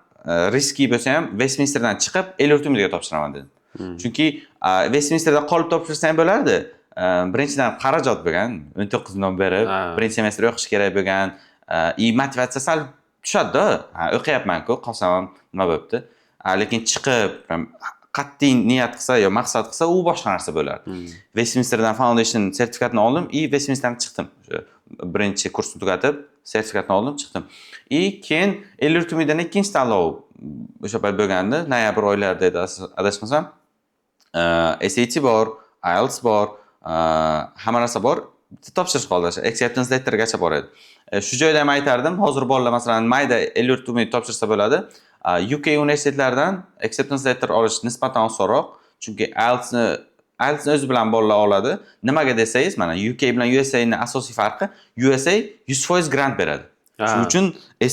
riski bo'lsa ham Westminsterdan chiqib el yurt umidiga topshiraman dedim. Chunki Westminsterda qolib topshirsa ham bo'lardi. Birinchidan, xarajat bo'lgan, 19 million berib, birinchi semestr o'qish kerak bo'lgan, и motivatsiya sal tushadi-da. Ha, o'qiyapman-ku, qolsam ham nima bo'libdi. Lekin chiqib, prям qat'iy niyat qilsa yo maqsad qilsa, u boshqa narsa bo'lardi. Westminsterdan foundation sertifikatini oldim и Westminsterdan chiqdim. O'sha birinchi kursni tugatib, sertifikatni oldim, chiqdim. И keyin el yurt umididan ikkinchi tanlov o'sha payt bo'lgandi, noyabr oylarida edi, adashmasam. SAT bor, IELTS bor, hamma narsa bor. Bitta topshirish qoldi, o'sha acceptance lettergacha bor edi. Shu joyda ham aytardim, hozir bolalar, masalan, mayda el yurt umid topshirsa bo'ladi. UK universitetlaridan acceptance letter olish nisbatan osonroq, chunki IELTSni o'zi bilan bolalar oladi. Nimaga desangiz, mana UK bilan USA ni asosiy farqi, USA 100% grant beradi. Shuning uchun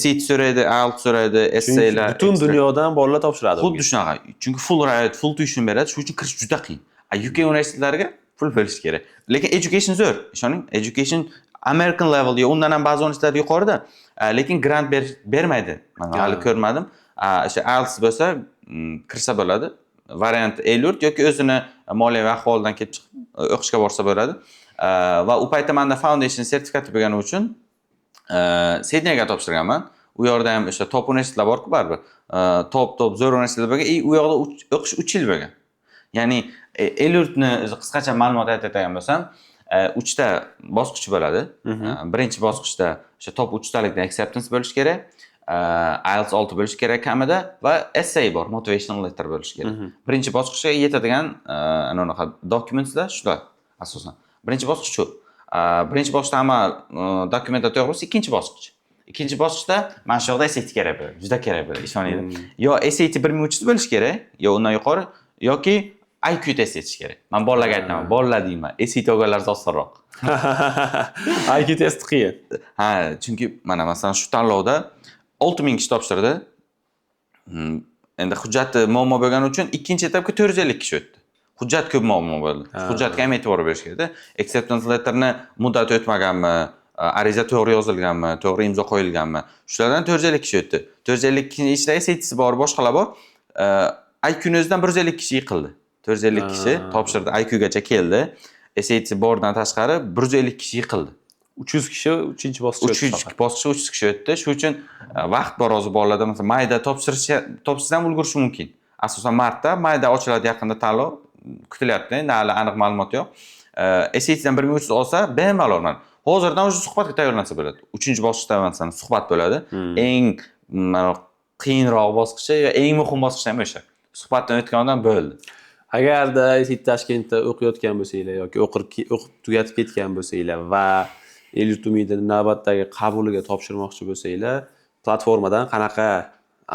SAT so'raydi, IELTS so'raydi, Chunki essaylar. butun Extra. dunyodan bolalar topshiradi Xuddi unga. shunaqa. Chunki full ride, full tuition beradi, shuning uchun kirish juda qiyin. A UK universitetlariga pul berish kerak. Lekin education zo'r, ishoning, education American level yo undan ham ba'zi universitetlar yuqorida, lekin grant bermaydi. Mana hali ko'rmadim. O'sha IELTS bo'lsa, kirsa bo'ladi. Variant el yurt yoki o'zini moliyaviy ahvolidan kelib chiqib o'qishga borsa bo'ladi. Va u paytda menda foundation sertifikati bo'lgani uchun Sidneyga topshirganman. U yoqda ham o'sha top universitetlar borku baribir. Top top zo'r universitetlar bo'lgan и u yoqda o'qish 3 yil bo'lgan. Ya'ni El-yurtni o'zi, qisqacha ma'lumot aytadigan bo'lsam, uchta bosqich bo'ladi. Birinchi bosqichda o'sha top uchtalikdan acceptance bo'lishi kerak. IELTS 6 bo'lishi kerak kamida va essay bor, motivational letter bo'lishi kerak. Birinchi bosqichga yetadigan ana unaqa documentslar shular asosan. Birinchi bosqich shu. Birinchi bosqichda hamma dokumentlar to'g'ri bo'lsa, ikkinchi bosqich. Ikkinchi bosqichda mana shu yoqda SAT kerak bo'ladi, juda kerak bo'ladi, ishoninglar. Yo SAT 1300 bo'lishi kerak, yo undan yuqori, yoki IQ test etish kerak. Man bolalarga aytaman, bolalar deyman, SAT olganlar osonroq. IQ test qiyin. Ha, chunki mana masalan shu tanlovda 6000 kishi topshirdi. Endi hujjati muammo bo'lgani uchun ikkinchi etapga 450 kishi o'tdi. Hujjat ko'p muammo bo'ldi. Hujjatga ham e'tibor berish kerakda. Acceptance letterni muddati o'tmaganmi, ariza to'g'ri yozilganmi, to'g'ri imzo qo'yilganmi? Shulardan 450 kishi o'tdi. 450 kishini ichida SATsi bor, boshqalar bor. IQni o'zidan 150 kishi yiqildi. 450 kishi topshirdi, IQgacha keldi. SAT bordan tashqari 150 kishi yiqildi. 300 kishi uchinchi bosqichga o'tdi 300 faqat. Bosqichga 300 kishi o'tdi. Shuning uchun vaqt bor hozir bolalarda, masalan, mayda topshirish, topshirsa ham ulgurishi mumkin. Asosan martda, mayda ochiladi yaqinda tanlov kutilyapti. Endi hali aniq ma'lumot yo'q. SATdan 1300 olsa, bemalol mana hozirdan уже suhbatga tayyorlansa bo'ladi. Uchinchi bosqichda masalan suhbat bo'ladi. Eng mana qiyinroq bosqichi va eng muhim bosqichi ham o'sha. Suhbatdan o'tgan odam bo'ldi. Agarda SAT Toshkentda o'qiyotgan bo'lsanglar yoki o'qib tugatib ketgan bo'lsanglar va El-yurt umidini navbatdagi qabuliga topshirmoqchi bo'lsanglar, platformadan qanaqa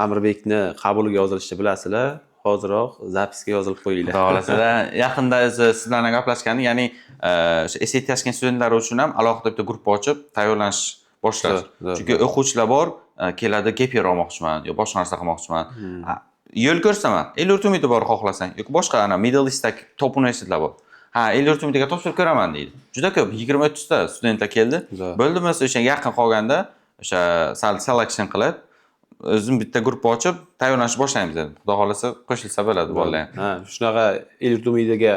Amirbekni qabuliga yozilishni bilasizlar. Hoziroq запись ga yozilib qo'yinglar. Xudo xohlasa, yaqinda o'zi sizlar bilan gaplashgandik, ya'ni o'sha SAT Tashkent studentlari uchun ham alohida bitta gruppa ochib tayyorlanish boshlash. Zo'r, zo'r, Chunki o'quvchilar bor, keladi, gap year olmoqchiman yo boshqa narsa qilmoqchiman. Yo'l ko'rsataman. El-yurt umidi bor xohlasang yoki boshqa ana Middle Eastdagi top universitetlar bor. Ha, El-yurt umidiga topshirib ko'raman deydi. Juda ko'p, 20-30 ta studentlar keldi. Zo'r. Bo'ldi, bo'lmasa o'sha yaqin qolganda o'sha sal selection qilib, o'zim bitta gruppa ochib tayyorlanishni boshlaymiz dedim. Xudo xohlasa, qo'shilsa bo'ladi bolalar ham. Ha, shunaqa El-yurt umidiga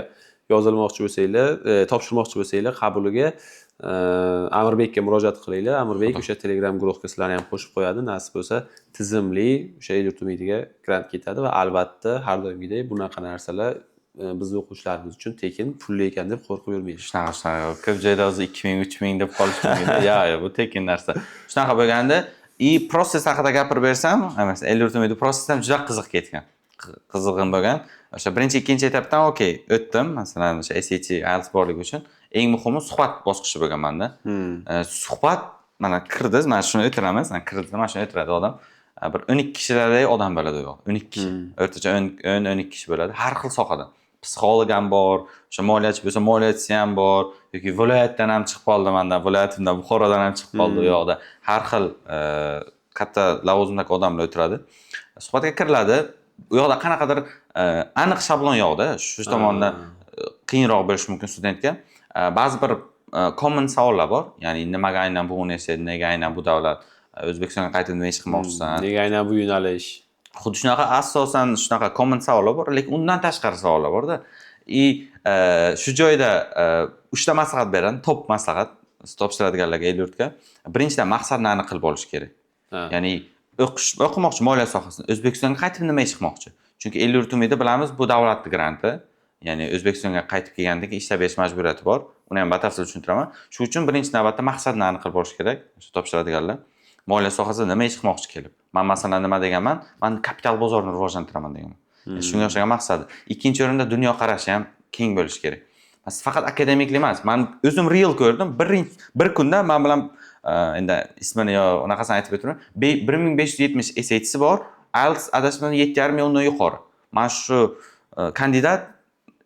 yozilmoqchi bo'lsanglar, topshirmoqchi bo'lsanglar qabuliga Amirbekka murojaat qilinglar. Amirbek o'sha Telegram guruhga sizlarni ham qo'shib qo'yadi. Nasib bo'lsa, tizimli o'sha El-yurt umidiga grant ketadi va albatta har doimgidek bunaqa narsalar bizni o'quvchilarimiz uchun tekin, pulli ekan deb qo'rqib yurmaydi. Shunaqa. Ko'p joyda o'zi 2000, 3000 deb qolish mumkin. Yo'q, bu tekin narsa. Shunaqa bo'lganda, и process haqida gapirib bersam, masalan, El-yurt umidi process ham juda qiziq ketgan. Qizig'im bo'lgan. O'sha birinchi, ikkinchi etapdan okey, o'tdim. Masalan, o'sha SAT, IELTS borligi uchun eng muhimi suhbat bosqichi bo'lgan menda. Suhbat mana kirdiz, mana shuni o'tiramiz, mana kirdiz, mana shuni o'tiradi odam. Bir 12 kishilardek odam bo'ladi u yoqda. 12 kishi. O'rtacha 10 12 kishi bo'ladi. Har xil sohadan. Psixolog ham bor, o'sha moliyachi bo'lsa moliyachisi ham bor, yoki viloyatdan ham chiqib qoldi mandan, viloyatimdan, Buxorodan ham chiqib qoldi u yoqda. Har xil katta lavozimdagi odamlar o'tiradi. Suhbatga kiriladi. U yoqda qanaqadir aniq shablon yo'qda. Shu tomondan qiyinroq bo'lishi mumkin studentga. Ba'zi bir common savollar bor. Ya'ni nimaga aynan bu universitet, nega aynan bu davlat, O'zbekistonga qaytib nima ish qilmoqchisan? Nega aynan bu yo'nalish? Xuddi shunaqa, asosan shunaqa common savollar bor, lekin undan tashqari savollar borda. И shu joyda uchta maslahat beraman, top maslahat topshiradiganlarga El-yurtga. Birinchidan, maqsadni aniq qilib olish kerak. Ya'ni o'qish o'qimoqchi moliya sohasida, O'zbekistonga qaytib nima ish qilmoqchi? Chunki El-yurt umidi, bilamiz, bu davlat granti. Ya'ni O'zbekistonga qaytib kelgandan keyin ishlab berish majburiyati bor. Uni ham batafsil tushuntiraman. Shuning uchun birinchi navbatda maqsadni aniq qilib olish kerak o'sha topshiradiganlar. Moliya sohasida nima ish qilmoqchi kelib? Man masalan nima deganman? Man kapital bozorini rivojlantiraman deganman. Shunga o'xshagan maqsadi. Ikkinchi o'rinda dunyoqarashi ham keng bo'lishi kerak. Faqat akademiklik emas. Man o'zim real ko'rdim. Bir kunda man bilan endi ismini yo unaqasini aytib o'tiraman. 1570 SATsi bor. IELTS adashmasam 7,5 yo undan yuqori. Mana shu kandidat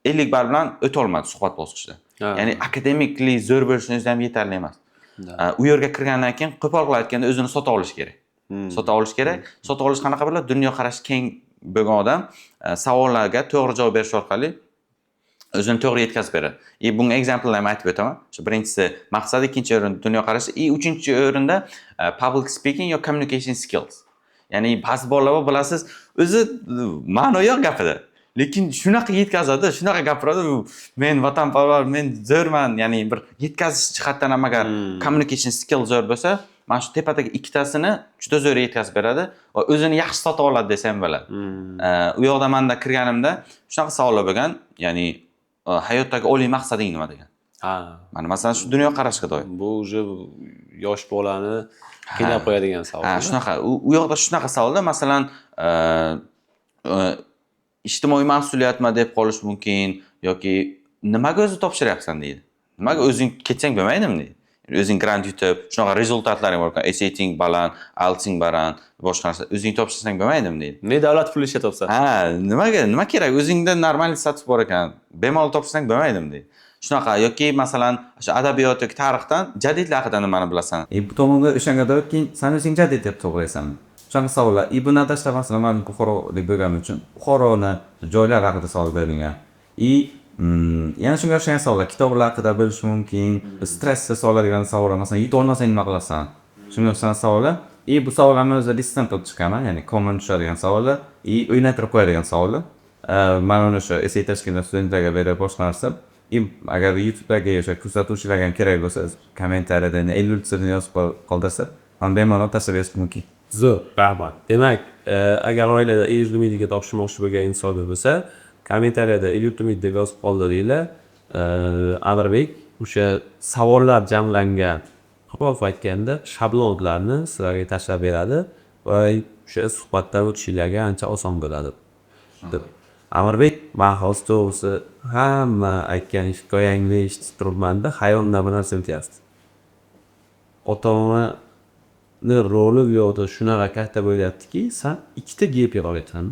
50 ball bilan o'tolmadi suhbat bosqichida. Ya'ni akademiklik zo'r bo'lishini o'zi ham yetarli emas. U yerga kirgandan keyin, qo'pol qilib aytganda, o'zini sota olish kerak. Sota olish kerak. Sota olish qanaqa bo'ladi? Dunyoqarashi keng bo'lgan odam savollarga to'g'ri javob berish orqali o'zini to'g'ri yetkazib beradi. И bunga example ham aytib o'taman. Shu birinchisi maqsad, ikkinchi o'rinda dunyoqarashi, и uchinchi o'rinda public speaking yo communication skills. Ya'ni ba'zi bolalar bor, bilasiz, o'zi ma'no yo'q gapida. Lekin shunaqa yetkazadi, shunaqa gapiradi, u men vatanparvar, men zo'rman, ya'ni bir yetkazish jihatdan ham agar communication skill zo'r bo'lsa, Mana shu tepadagi ikkitasini juda zo'r yetkazib beradi va o'zini yaxshi sota oladi desa ham bo'ladi. U yoqda manda kirganimda shunaqa savollar bo'lgan, ya'ni hayotdagi oliy maqsading nima degan. Mana, masalan, shu dunyoqarashga doir. Bu уже yosh bolani qiynab qo'yadigan savol. Ha, shunaqa. U yoqda shunaqa savolda, masalan, ijtimoiy mas'uliyatmi deb qolish mumkin yoki nimaga o'zi topshiryapsan deydi. Nimaga o'zing ketsang bo'lmaydimi deydi. O'zing grant yutib, shunaqa результат laring bor ekan, SATing baland, IELTSing baland, boshqa narsa, o'zing topshirsang bo'lmaydimi deydi. Ne davlat puli ishlatyapsan? Ha, nimaga, nima kerak? O'zingda normal status bor ekan, bemalol topshirsang bo'lmaydimi deydi. Shunaqa yoki, masalan, o'sha adabiyot yoki tarixdan jadidlar haqida nimani bilasan? E, bu tomonga o'shanga doir keyin san o'zing jadid deb to'g'rilaysan. Shunaqa savollar. И bundan tashqari, masalan, man buxorolik bo'lganim uchun Buxoroni joylar haqida savol berilgan. И yana shunga o'xshagan savollar, kitoblar haqida bilish mumkin, stressga soladigan savollar, masalan, yuta olmasang nima qilasan? Shunga o'xshagan savollar. И bu savollarni o'zi listdan qilib chiqaman, ya'ni common tushadigan savollar и o'ylantirib qo'yadigan savollar. Man uni o'sha essay tashkilot studentlarga berib, boshqa narsa. И agar YouTube'dagi o'sha kuzatuvchilarga ham kerak bo'lsa, kommentariyada Elul yozib qoldirsa, man bemalol tashlab berish mumkin. Zo'r, rahmat. Demak, agar oilada El-Yurtliga topshirmoqchi bo'lgan insonlar bo'lsa, kommentariyada El-Yurtli deb yozib qoldiringlar. Amirbek o'sha savollar jamlangan, qo'pol aytganda, shablonlarni sizlarga tashlab beradi va o'sha suhbatdan o'tishinglarga ancha oson bo'ladi. Amirbek, man hozir to'g'risi hamma aytgan hikoyangni eshitib turibmanda, xayolimdan bir narsa o'tyapti. Ota onani roli bu yoqda shunaqa katta bo'lyaptiki, san ikkita gap year olyapsan.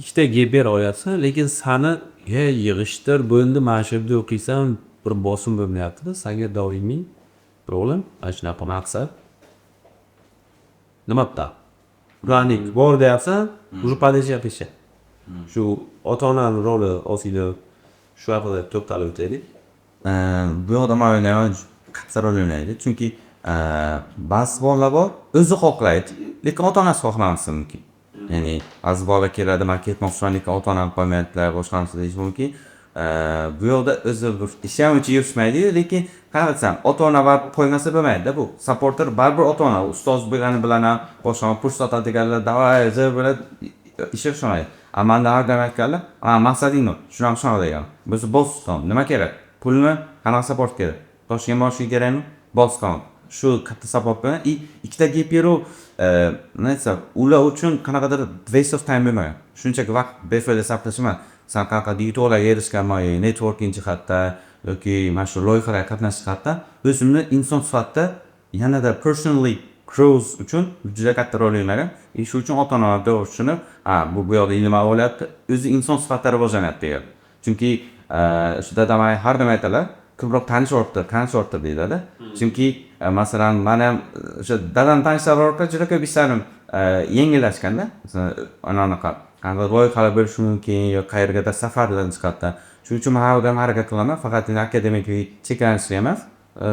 Ikkita gap year olyapsan, lekin sani ye yig'ishtir, bo'ldi, mana shu yerda o'qiysan, bir bosim bo'lmayaptida, sanga doimiy, o'g'lim, mana shunaqa maqsad. Nima bitta? Planning bor deyapsan, уже подъезжать. Shu ota onani roli ozgina shu haqida to'xtalib o'taylik. Bu yoqda man o'ylayman, katta rol o'ynaydi, chunki ba'zi bolalar bor, o'zi xohlaydi, lekin ota onasi xohlamasligi mumkin. Ya'ni ba'zi bola keladi, man ketmoqchiman, lekin ota onam qo'ymayaptilar, boshqa narsa deyishi mumkin. Bu yoqda o'zi bir ishi ham uncha yurishmaydiyu, lekin qanaqa desam, ota ona baribir qo'ymasa bo'lmaydida. Bu supporter baribir ota ona, ustoz bo'lgani bilan ham, boshqa kurs sotadiganlar, давай, zo'r bo'ladi, ishi o'xshamaydi. A manda har doim aytganlar: "A, maqsading nima?" Shunaqa, shunaqa degan bo'lsa, bosgan. Nima kerak, pulmi? Qanaqa support kerak? Toshkentga borishing kerakmi? Bosgan. Shu katta support bilan и ikkita gap year, nima desam, ular uchun qanaqadir waste of time bo'lmagan, shunchaki vaqt befoyda sarflash emas. San qanaqadir yutuqlarga erishganman, networking jihatda yoki mana shu loyihalarga qatnashish jihatdan, o'zimni inson sifatida yanada personally growth uchun juda katta rol o'ynagan. И shu uchun ota onalar to'g'ri tushunib, ha, bu yoqda ilm olyapti, o'zi inson sifatida rivojlanyapti degan. Chunki shu dadam har doim aytadilar, ko'proq tanish orttir, tanish orttir deydilarda. Chunki masalan, man ham o'sha dadam tanishlari orqali juda ko'p ishlarim yengillashganda. Masalan, anaqa qanaqa loyihalar bo'lishi mumkin yo qayergadir safarlar jihatdan. Shuning uchun man har doim harakat qilaman, faqat akademik cheklanishli emas,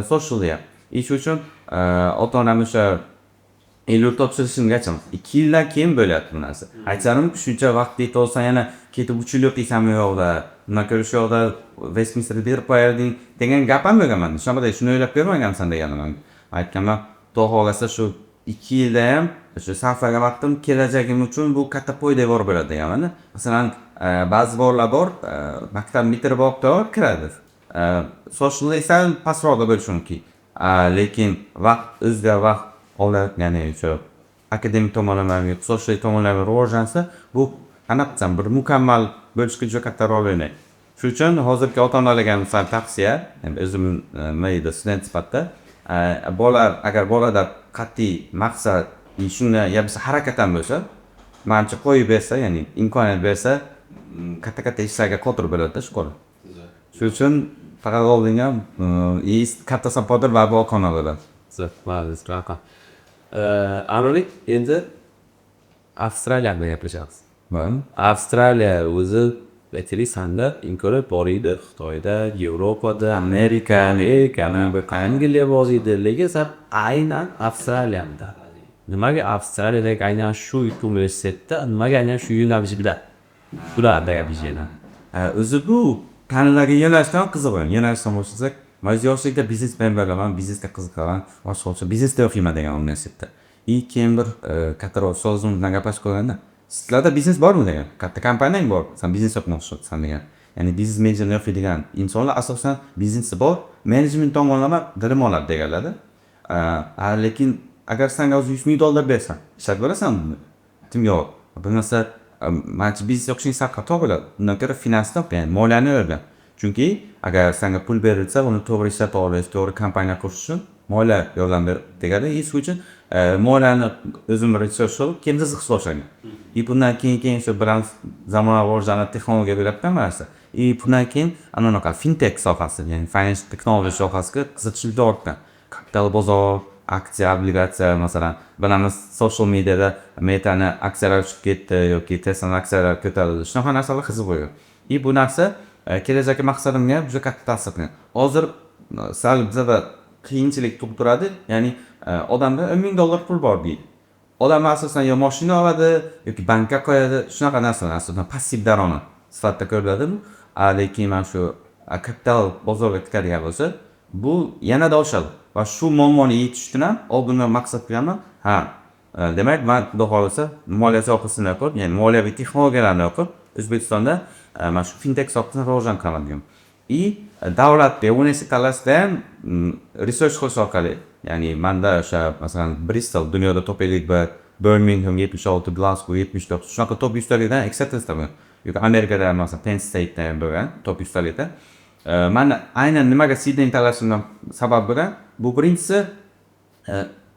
socially ham. И shu uchun ota onam o'sha El-yurt topshirishimgacha, 2 yildan keyin bo'lyapti bu narsa. Aytsarim, shuncha vaqt yetolsang, yana ketib 3 yil o'qiysanmi u yoqda, undan ko'ra shu yoqda Vestminsterda berib qo'yarding degan gap ham bo'lgan manda. Shunaqa, shuni o'ylab ko'rmagansan deganman. Aytganman, xudo xohlasa, shu 2 yilda ham o'sha sarflagan vaqtim kelajagim uchun bu katta poydevor bo'ladi deganmanda. Masalan, ba'zi bolalar bor, maktab bitirib olib kiradi, socially sal pastroqda bo'lishi mumkin, lekin vaqt o'ziga vaqt olib, ya'ni o'sha akademik tomonlama, social tomonlama rivojlansa, bu, qanaqa desam, bir mukammal bo'lishga juda katta rol o'ynaydi. Shuning uchun hozirgi ota onalarga misol tavsiya, endi o'zim, nima deydi, student sifatida, bola, agar bolada qat'iy maqsad, shunga yo bo'lmasa harakat ham bo'lsa, manimcha, qo'yib bersa, ya'ni imkoniyat bersa, katta katta ishlarga qodir bo'ladida shu bola. Shuning uchun faqat oldinga katta supporter baribir ota ona bo'ladi. Zo'r, молодец, rahmat. Amirbek, endi Avstraliya bilan gaplashamiz. Avstraliya o'zi, aytaylik, sanda imkoniyat bor edi Xitoyda, Yevropada, Amerika. Amerika, Angliya bor edi, lekin san aynan Avstraliyani tanlading. Nimaga Avstraliyadagi aynan shu universitetda, nimaga aynan shu yo'nalishda? Bularda gaplashaylik. O'zi bu tanlangan yo'nalishdan qiziq. Yo'nalishdan boshlasak. Man o'zi yoshlikda biznesmen bo'laman, biznesga qiziqaman, boshqa biznesda o'qiyman degan universitetda. И keyin bir kattaroq ustozim bilan gaplashib qo'yganda, "Sizlarda biznes bormi?" degan. "Katta kompaniyang bor, san biznes o'qimoqchisan" degan. Ya'ni biznes menejerni o'qiydigan insonlar asosan biznesi bor, menejment tomonlama bilim oladi deganlarda. Lekin agar sanga hozir 100 000 dollar bersam, ishlab berasanmi buni? Aytdim, yo'q. Bo'lmasa, manimcha, biznes o'qishing sal xato bo'ladi. Undan ko'ra finansni o'qi, ya'ni moliyani o'rgan. Chunki agar sanga pul berilsa, uni to'g'ri ishlata olish, to'g'ri kompaniya qurish uchun moliya yordam beradi degani. И shu uchun moliyani o'zim research qilib, keyin qiziqish boshlangan. И bundan keyin shu bilamiz, zamon rivojlanib, texnologiya bo'lyapti hamma narsa. И bundan keyin ana unaqa fintech sohasi, ya'ni financial technology sohasiga qiziqishim juda ortgan. Kapital bozor, aksiya, obligatsiya, masalan, bilamiz, social mediada Metani aksiyalari tushib ketdi yoki Teslani aksiyalari ko'tarildi. Shunaqa narsalar qiziq bo'lgan. И bu narsa kelajakki maqsadimga juda katta ta'sir qilgan. Hozir sal bizada qiyinchilik tug'diradi, ya'ni odamda 10 000 dollar pul bor deydi. Odam asosan yo moshina oladi yoki bankka qo'yadi, shunaqa narsalar asosan passiv daromad sifatida ko'riladi bu. Lekin mana shu kapital bozorga tikadigan bo'lsa, bu yanada oshadi va shu muammoni yechish uchun ham oldindan maqsad qilganman. Ha, demak, man, xudo xohlasa, moliya sohasini o'qib, ya'ni moliyaviy texnologiyalarni o'qib, O'zbekistonda mana shu fintech sohasini rivojlantiraman degan. И davlatda universitet tanlashda ham research qilish orqali, ya'ni manda o'sha, masalan, Bristol dunyoda top 51, Birmingham 76, Glasgow 79, shunaqa top 100talikdan acceptance bo'lgan. Yoki Amerikada, masalan, Penn State'da ham bo'lgan top 100talikda. Mani aynan nimaga Sidney tanlashimdan sabab bo'lgan, bu birinchisi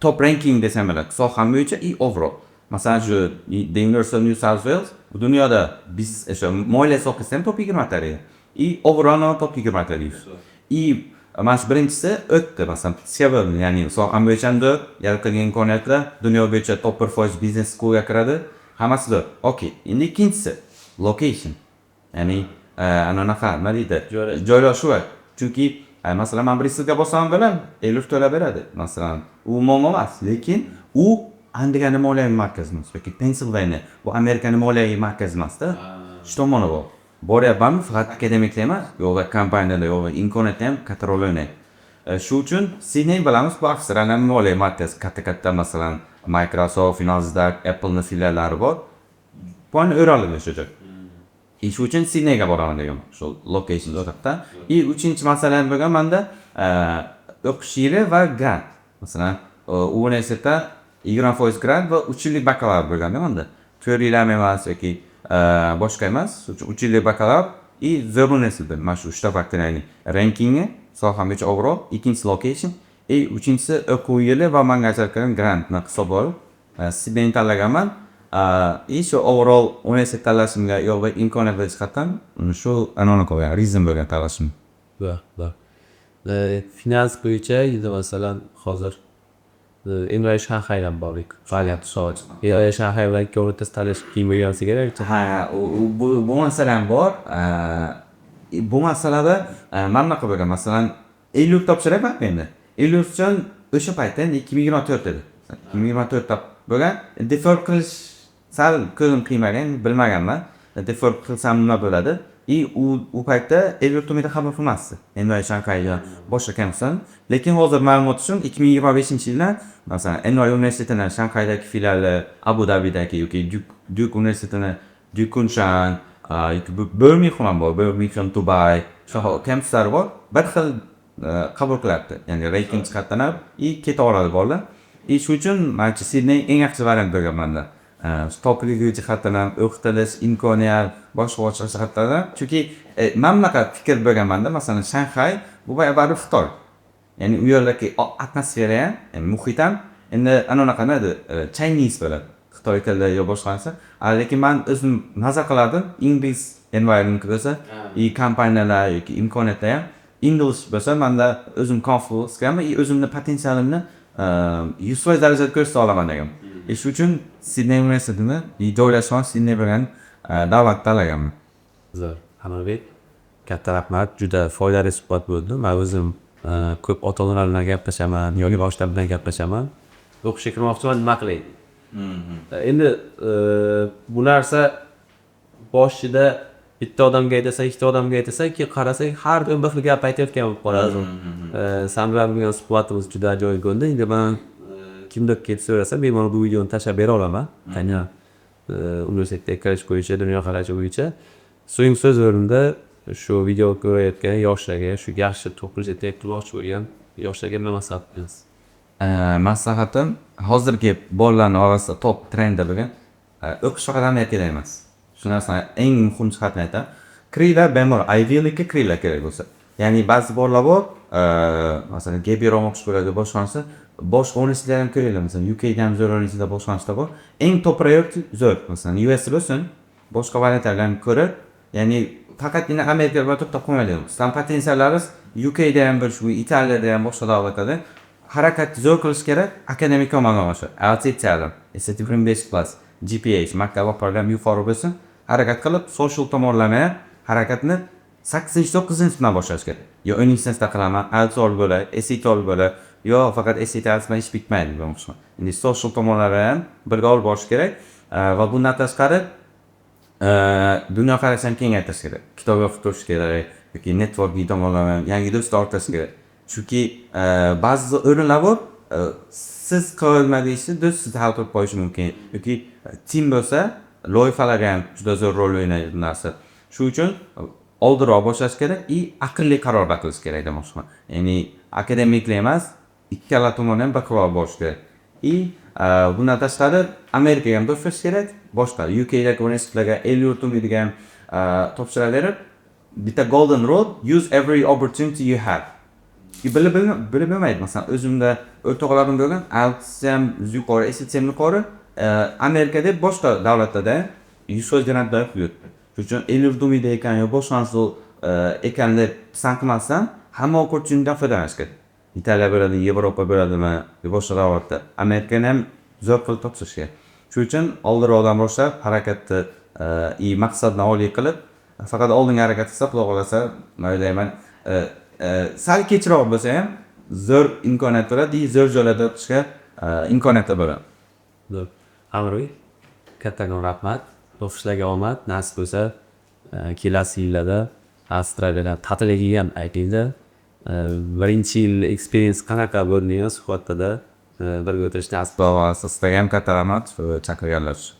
top ranking desam bo'ladi soham bo'yicha и overall. Masalan, shu The University of New South Wales bu dunyoda biznes, o'sha moliya sohasida ham top 20talik и overall top 20talik. И mana shu birinchisi o'tdi, masalan, seven, ya'ni soham bo'yicha ham yaratilgan imkoniyatlar, dunyo bo'yicha top 1% biznes schoolga kiradi, hammasida okey. Endi ikkinchisi location, ya'ni ana unaqa, nima deydi, joylashuvi. Chunki masalan, man Bristolga borsam bilan 50 to'lab beradi, masalan, u muammo emas, lekin u Angliyani moliyaviy markazi emas yoki Pensilvaniya bu Amerikani moliyaviy markazi emasda. Shu tomoni bor. Boryapmanmi, faqat akademiklar emas, yo'q, kompaniyalar, yo'q, imkoniyatlar ham katta rol o'ynaydi. Shu uchun Sidney, bilamiz, bu Avstraliyani moliya markazi, katta katta, masalan, Microsoft, Nasdaq, Appleni filiallari bor, Poni o'raladi o'sha joy. И shu uchun Sidneyga boraman degan, shu location jihatdan. И uchinchi masala ham bo'lgan manda, o'qish yili va grant. Masalan, universitetda 20% grant va 3 yillik bakalavr bo'lganda manda. 4 yil ham emas yoki boshqa emas, 3 yillik bakalavr и zo'r universitet. Mana shu uchta faktor, ya'ni rankingi, soham bo'yicha overall, ikkinchisi location и uchinchisi o'quv yili va manga ajratilgan grantni hisobga olib Sidneyni tanlaganman. И shu overall universitet tanlashimga yo'q va imkoniyatlar jihatdan shu anaqa bo'lgan, reason bo'lgan tanlashim. Va finans bo'yicha endi, masalan, hozir NYU Shanxaydan bordik faoliyat. NYU Shanxay bilan ikkovi o'rtasida tanlash qiyin bo'lgan bo'lsa kerak. Ha, bu masala ham bor. Bu masalada mana bunaqa bo'lgan, masalan, 50 topshiryapman endi. 50 uchun o'sha paytda, endi 2024 edi. 2024da bo'lgan. Defer qilish sal ko'zim qiymagan, bilmaganman. Defer qilsam nima bo'ladi? И u paytda 50 meni qabul qilmasdi. NYU Shanxayga, boshqa kampusdan. Lekin hozir ma'lumot uchun, 2025-yildan, masalan, NYU universitetini Shanxaydagi filiali, Abu Dabidagi yoki Duke universitetini Duke Kunshan yoki Birmingham ham bor, Birmingham, Dubay, shunaqa kampuslari bor. Bir xil qabul qilyapti. Ya'ni reyting jihatdan ham и keta oladi bolalar. И shu uchun manimcha, Sidney eng yaxshi variant bo'lgan manda. Topligi jihatdan ham, o'qitilish, imkoniyat, boshqa boshqa jihatdan ham. Chunki mana bunaqa fikr bo'lganmanda, masalan, Shanxay bu baribir Xitoy. Ya'ni u yerdagi atmosfera ham, ya'ni muhit ham endi ana unaqa nima edi, Chinese bo'ladi. Xitoy tili yo boshqa narsa. Lekin man o'zim maza qilardim, ingliz environment bo'lsa, и kompaniyalar yoki imkoniyatlar ham English bo'lsa, manda o'zim comfortable his qilaman и o'zimni potensialimni 100% darajada ko'rsata olaman degan. И shu uchun Sidney universitetini joylashgan Sidney bo'lgan davlat tanlaganman. Zo'r. Amirbek, katta rahmat. Juda foydali suhbat bo'ldi. Man o'zim ko'p ota onalar bilan gaplashaman yoki boshlar bilan gaplashaman. O'qishga kirmoqchiman, nima qilay? Endi bu narsa boshida Bitta odamga aytasan, ikkita odamga aytasan, keyin qarasak, har doim bir xil gap aytayotgan bo'lib qoladi. San bilan bo'lgan suhbatimiz juda ajoyib bo'ldi. Endi man kimdir kelib so'rasa, bemalol bu videoni tashlab bera olaman, aynan universitetga kirish bo'yicha, dunyoqarashi bo'yicha. So'nggi so'z o'rnida shu video ko'rayotgan yoshlarga, shu yaxshi top universitetga kirmoqchi bo'lgan yoshlarga nima maslahat berasiz? Maslahatim, hozirgi bolalarni orasida top trendda bo'lgan o'qish faqat Amerikada emas. Shu narsani eng muhim jihatini aytaman. Kiringlar bemalol, Ivy League'ga kiringlar kerak bo'lsa. Ya'ni ba'zi bolalar bor, masalan, gap year olmoqchi bo'ladi, boshqa narsa. Boshqa universitetlarni ham ko'ringlar, masalan, UKda ham zo'r universitetlar, boshqa narsalar bor. Eng top priority zo'r, masalan, US bo'lsin, boshqa variantlarni ham ko'rib, ya'ni faqatgina Amerika bilan to'xtab qolmaydi. Sizlarni potensiallaringiz UKda ham bir, shu Italiyada ham, boshqa davlatlarda harakatni zo'r qilish kerak, akademik tomondan oshir. IELTS 7, SAT 5+, GPA, maktab program yuqori bo'lsin, harakat qilib, social tomonlama ham harakatni sakkizinchi, to'qqizinchi sinfdan boshlash kerak. Yo 10-sinfda qilaman, IELTS olib bo'ladi, SAT olib bo'ladi, yo faqat SAT, IELTS bilan ish bitmaydi demoqchiman. Endi social tomonlari ham birga olib borish kerak va bundan tashqari dunyoqarashni ham kengaytirish kerak. Kitob o'qib turish kerak yoki networking tomonlama yangi do'stlar ortish kerak. Chunki ba'zi o'rinlar bor, siz qila ishni do'st sizni hal qilib qo'yishi mumkin yoki team bo'lsa, loyihalarga ham juda zo'r rol o'ynaydi bu narsa. Shu uchun oldinroq boshlash kerak и aqlli qarorlar qilish kerak demoqchiman. Ya'ni akademiklik emas, ikkala tomonni ham bir xil olib borish kerak. И bundan tashqari Amerikaga ham topshirish kerak, boshqa UKdagi universitetlarga, el yurtimizga ham topshiraverib, bitta golden rule: use every opportunity you have. Bilib bo'lmaydi. Masalan, o'zimda o'rtoqlarim bo'lgan, IELTS ham yuqori, SAT ham yuqori, Amerikada, boshqa davlatlarda 100% grantlar yuribdi. Shuning uchun el yurtimizda ekan yo boshqa narsa ekan deb pisand qilmasdan, hamma opportunitydan foydalanish kerak. Italiya bo'ladi, Yevropa bo'ladimi, boshqa davlatda. Amerikani ham zo'r qilib topshirish kerak. Shuning uchun oldinroqdan boshlab harakatni и maqsadni oliy qilib, faqat oldinga harakat qilsa, Xudo xohlasa, man o'ylayman, sal kechroq bo'lsa ham zo'r imkoniyat bo'ladi и zo'r joylarda o'qishga imkoniyatlar bo'ladi. Zo'r. Amirbek, kattakon rahmat. O'qishlarga omad. Nasib bo'lsa, kelasi yillarda Avstraliyadan ta'tilga kelgan aytingda. Birinchi yil experience qanaqa bo'ldi degan suhbatda birga o'tirish nasib. Xudo xohlasa, sizlarga ham katta rahmat chaqirganlar uchun.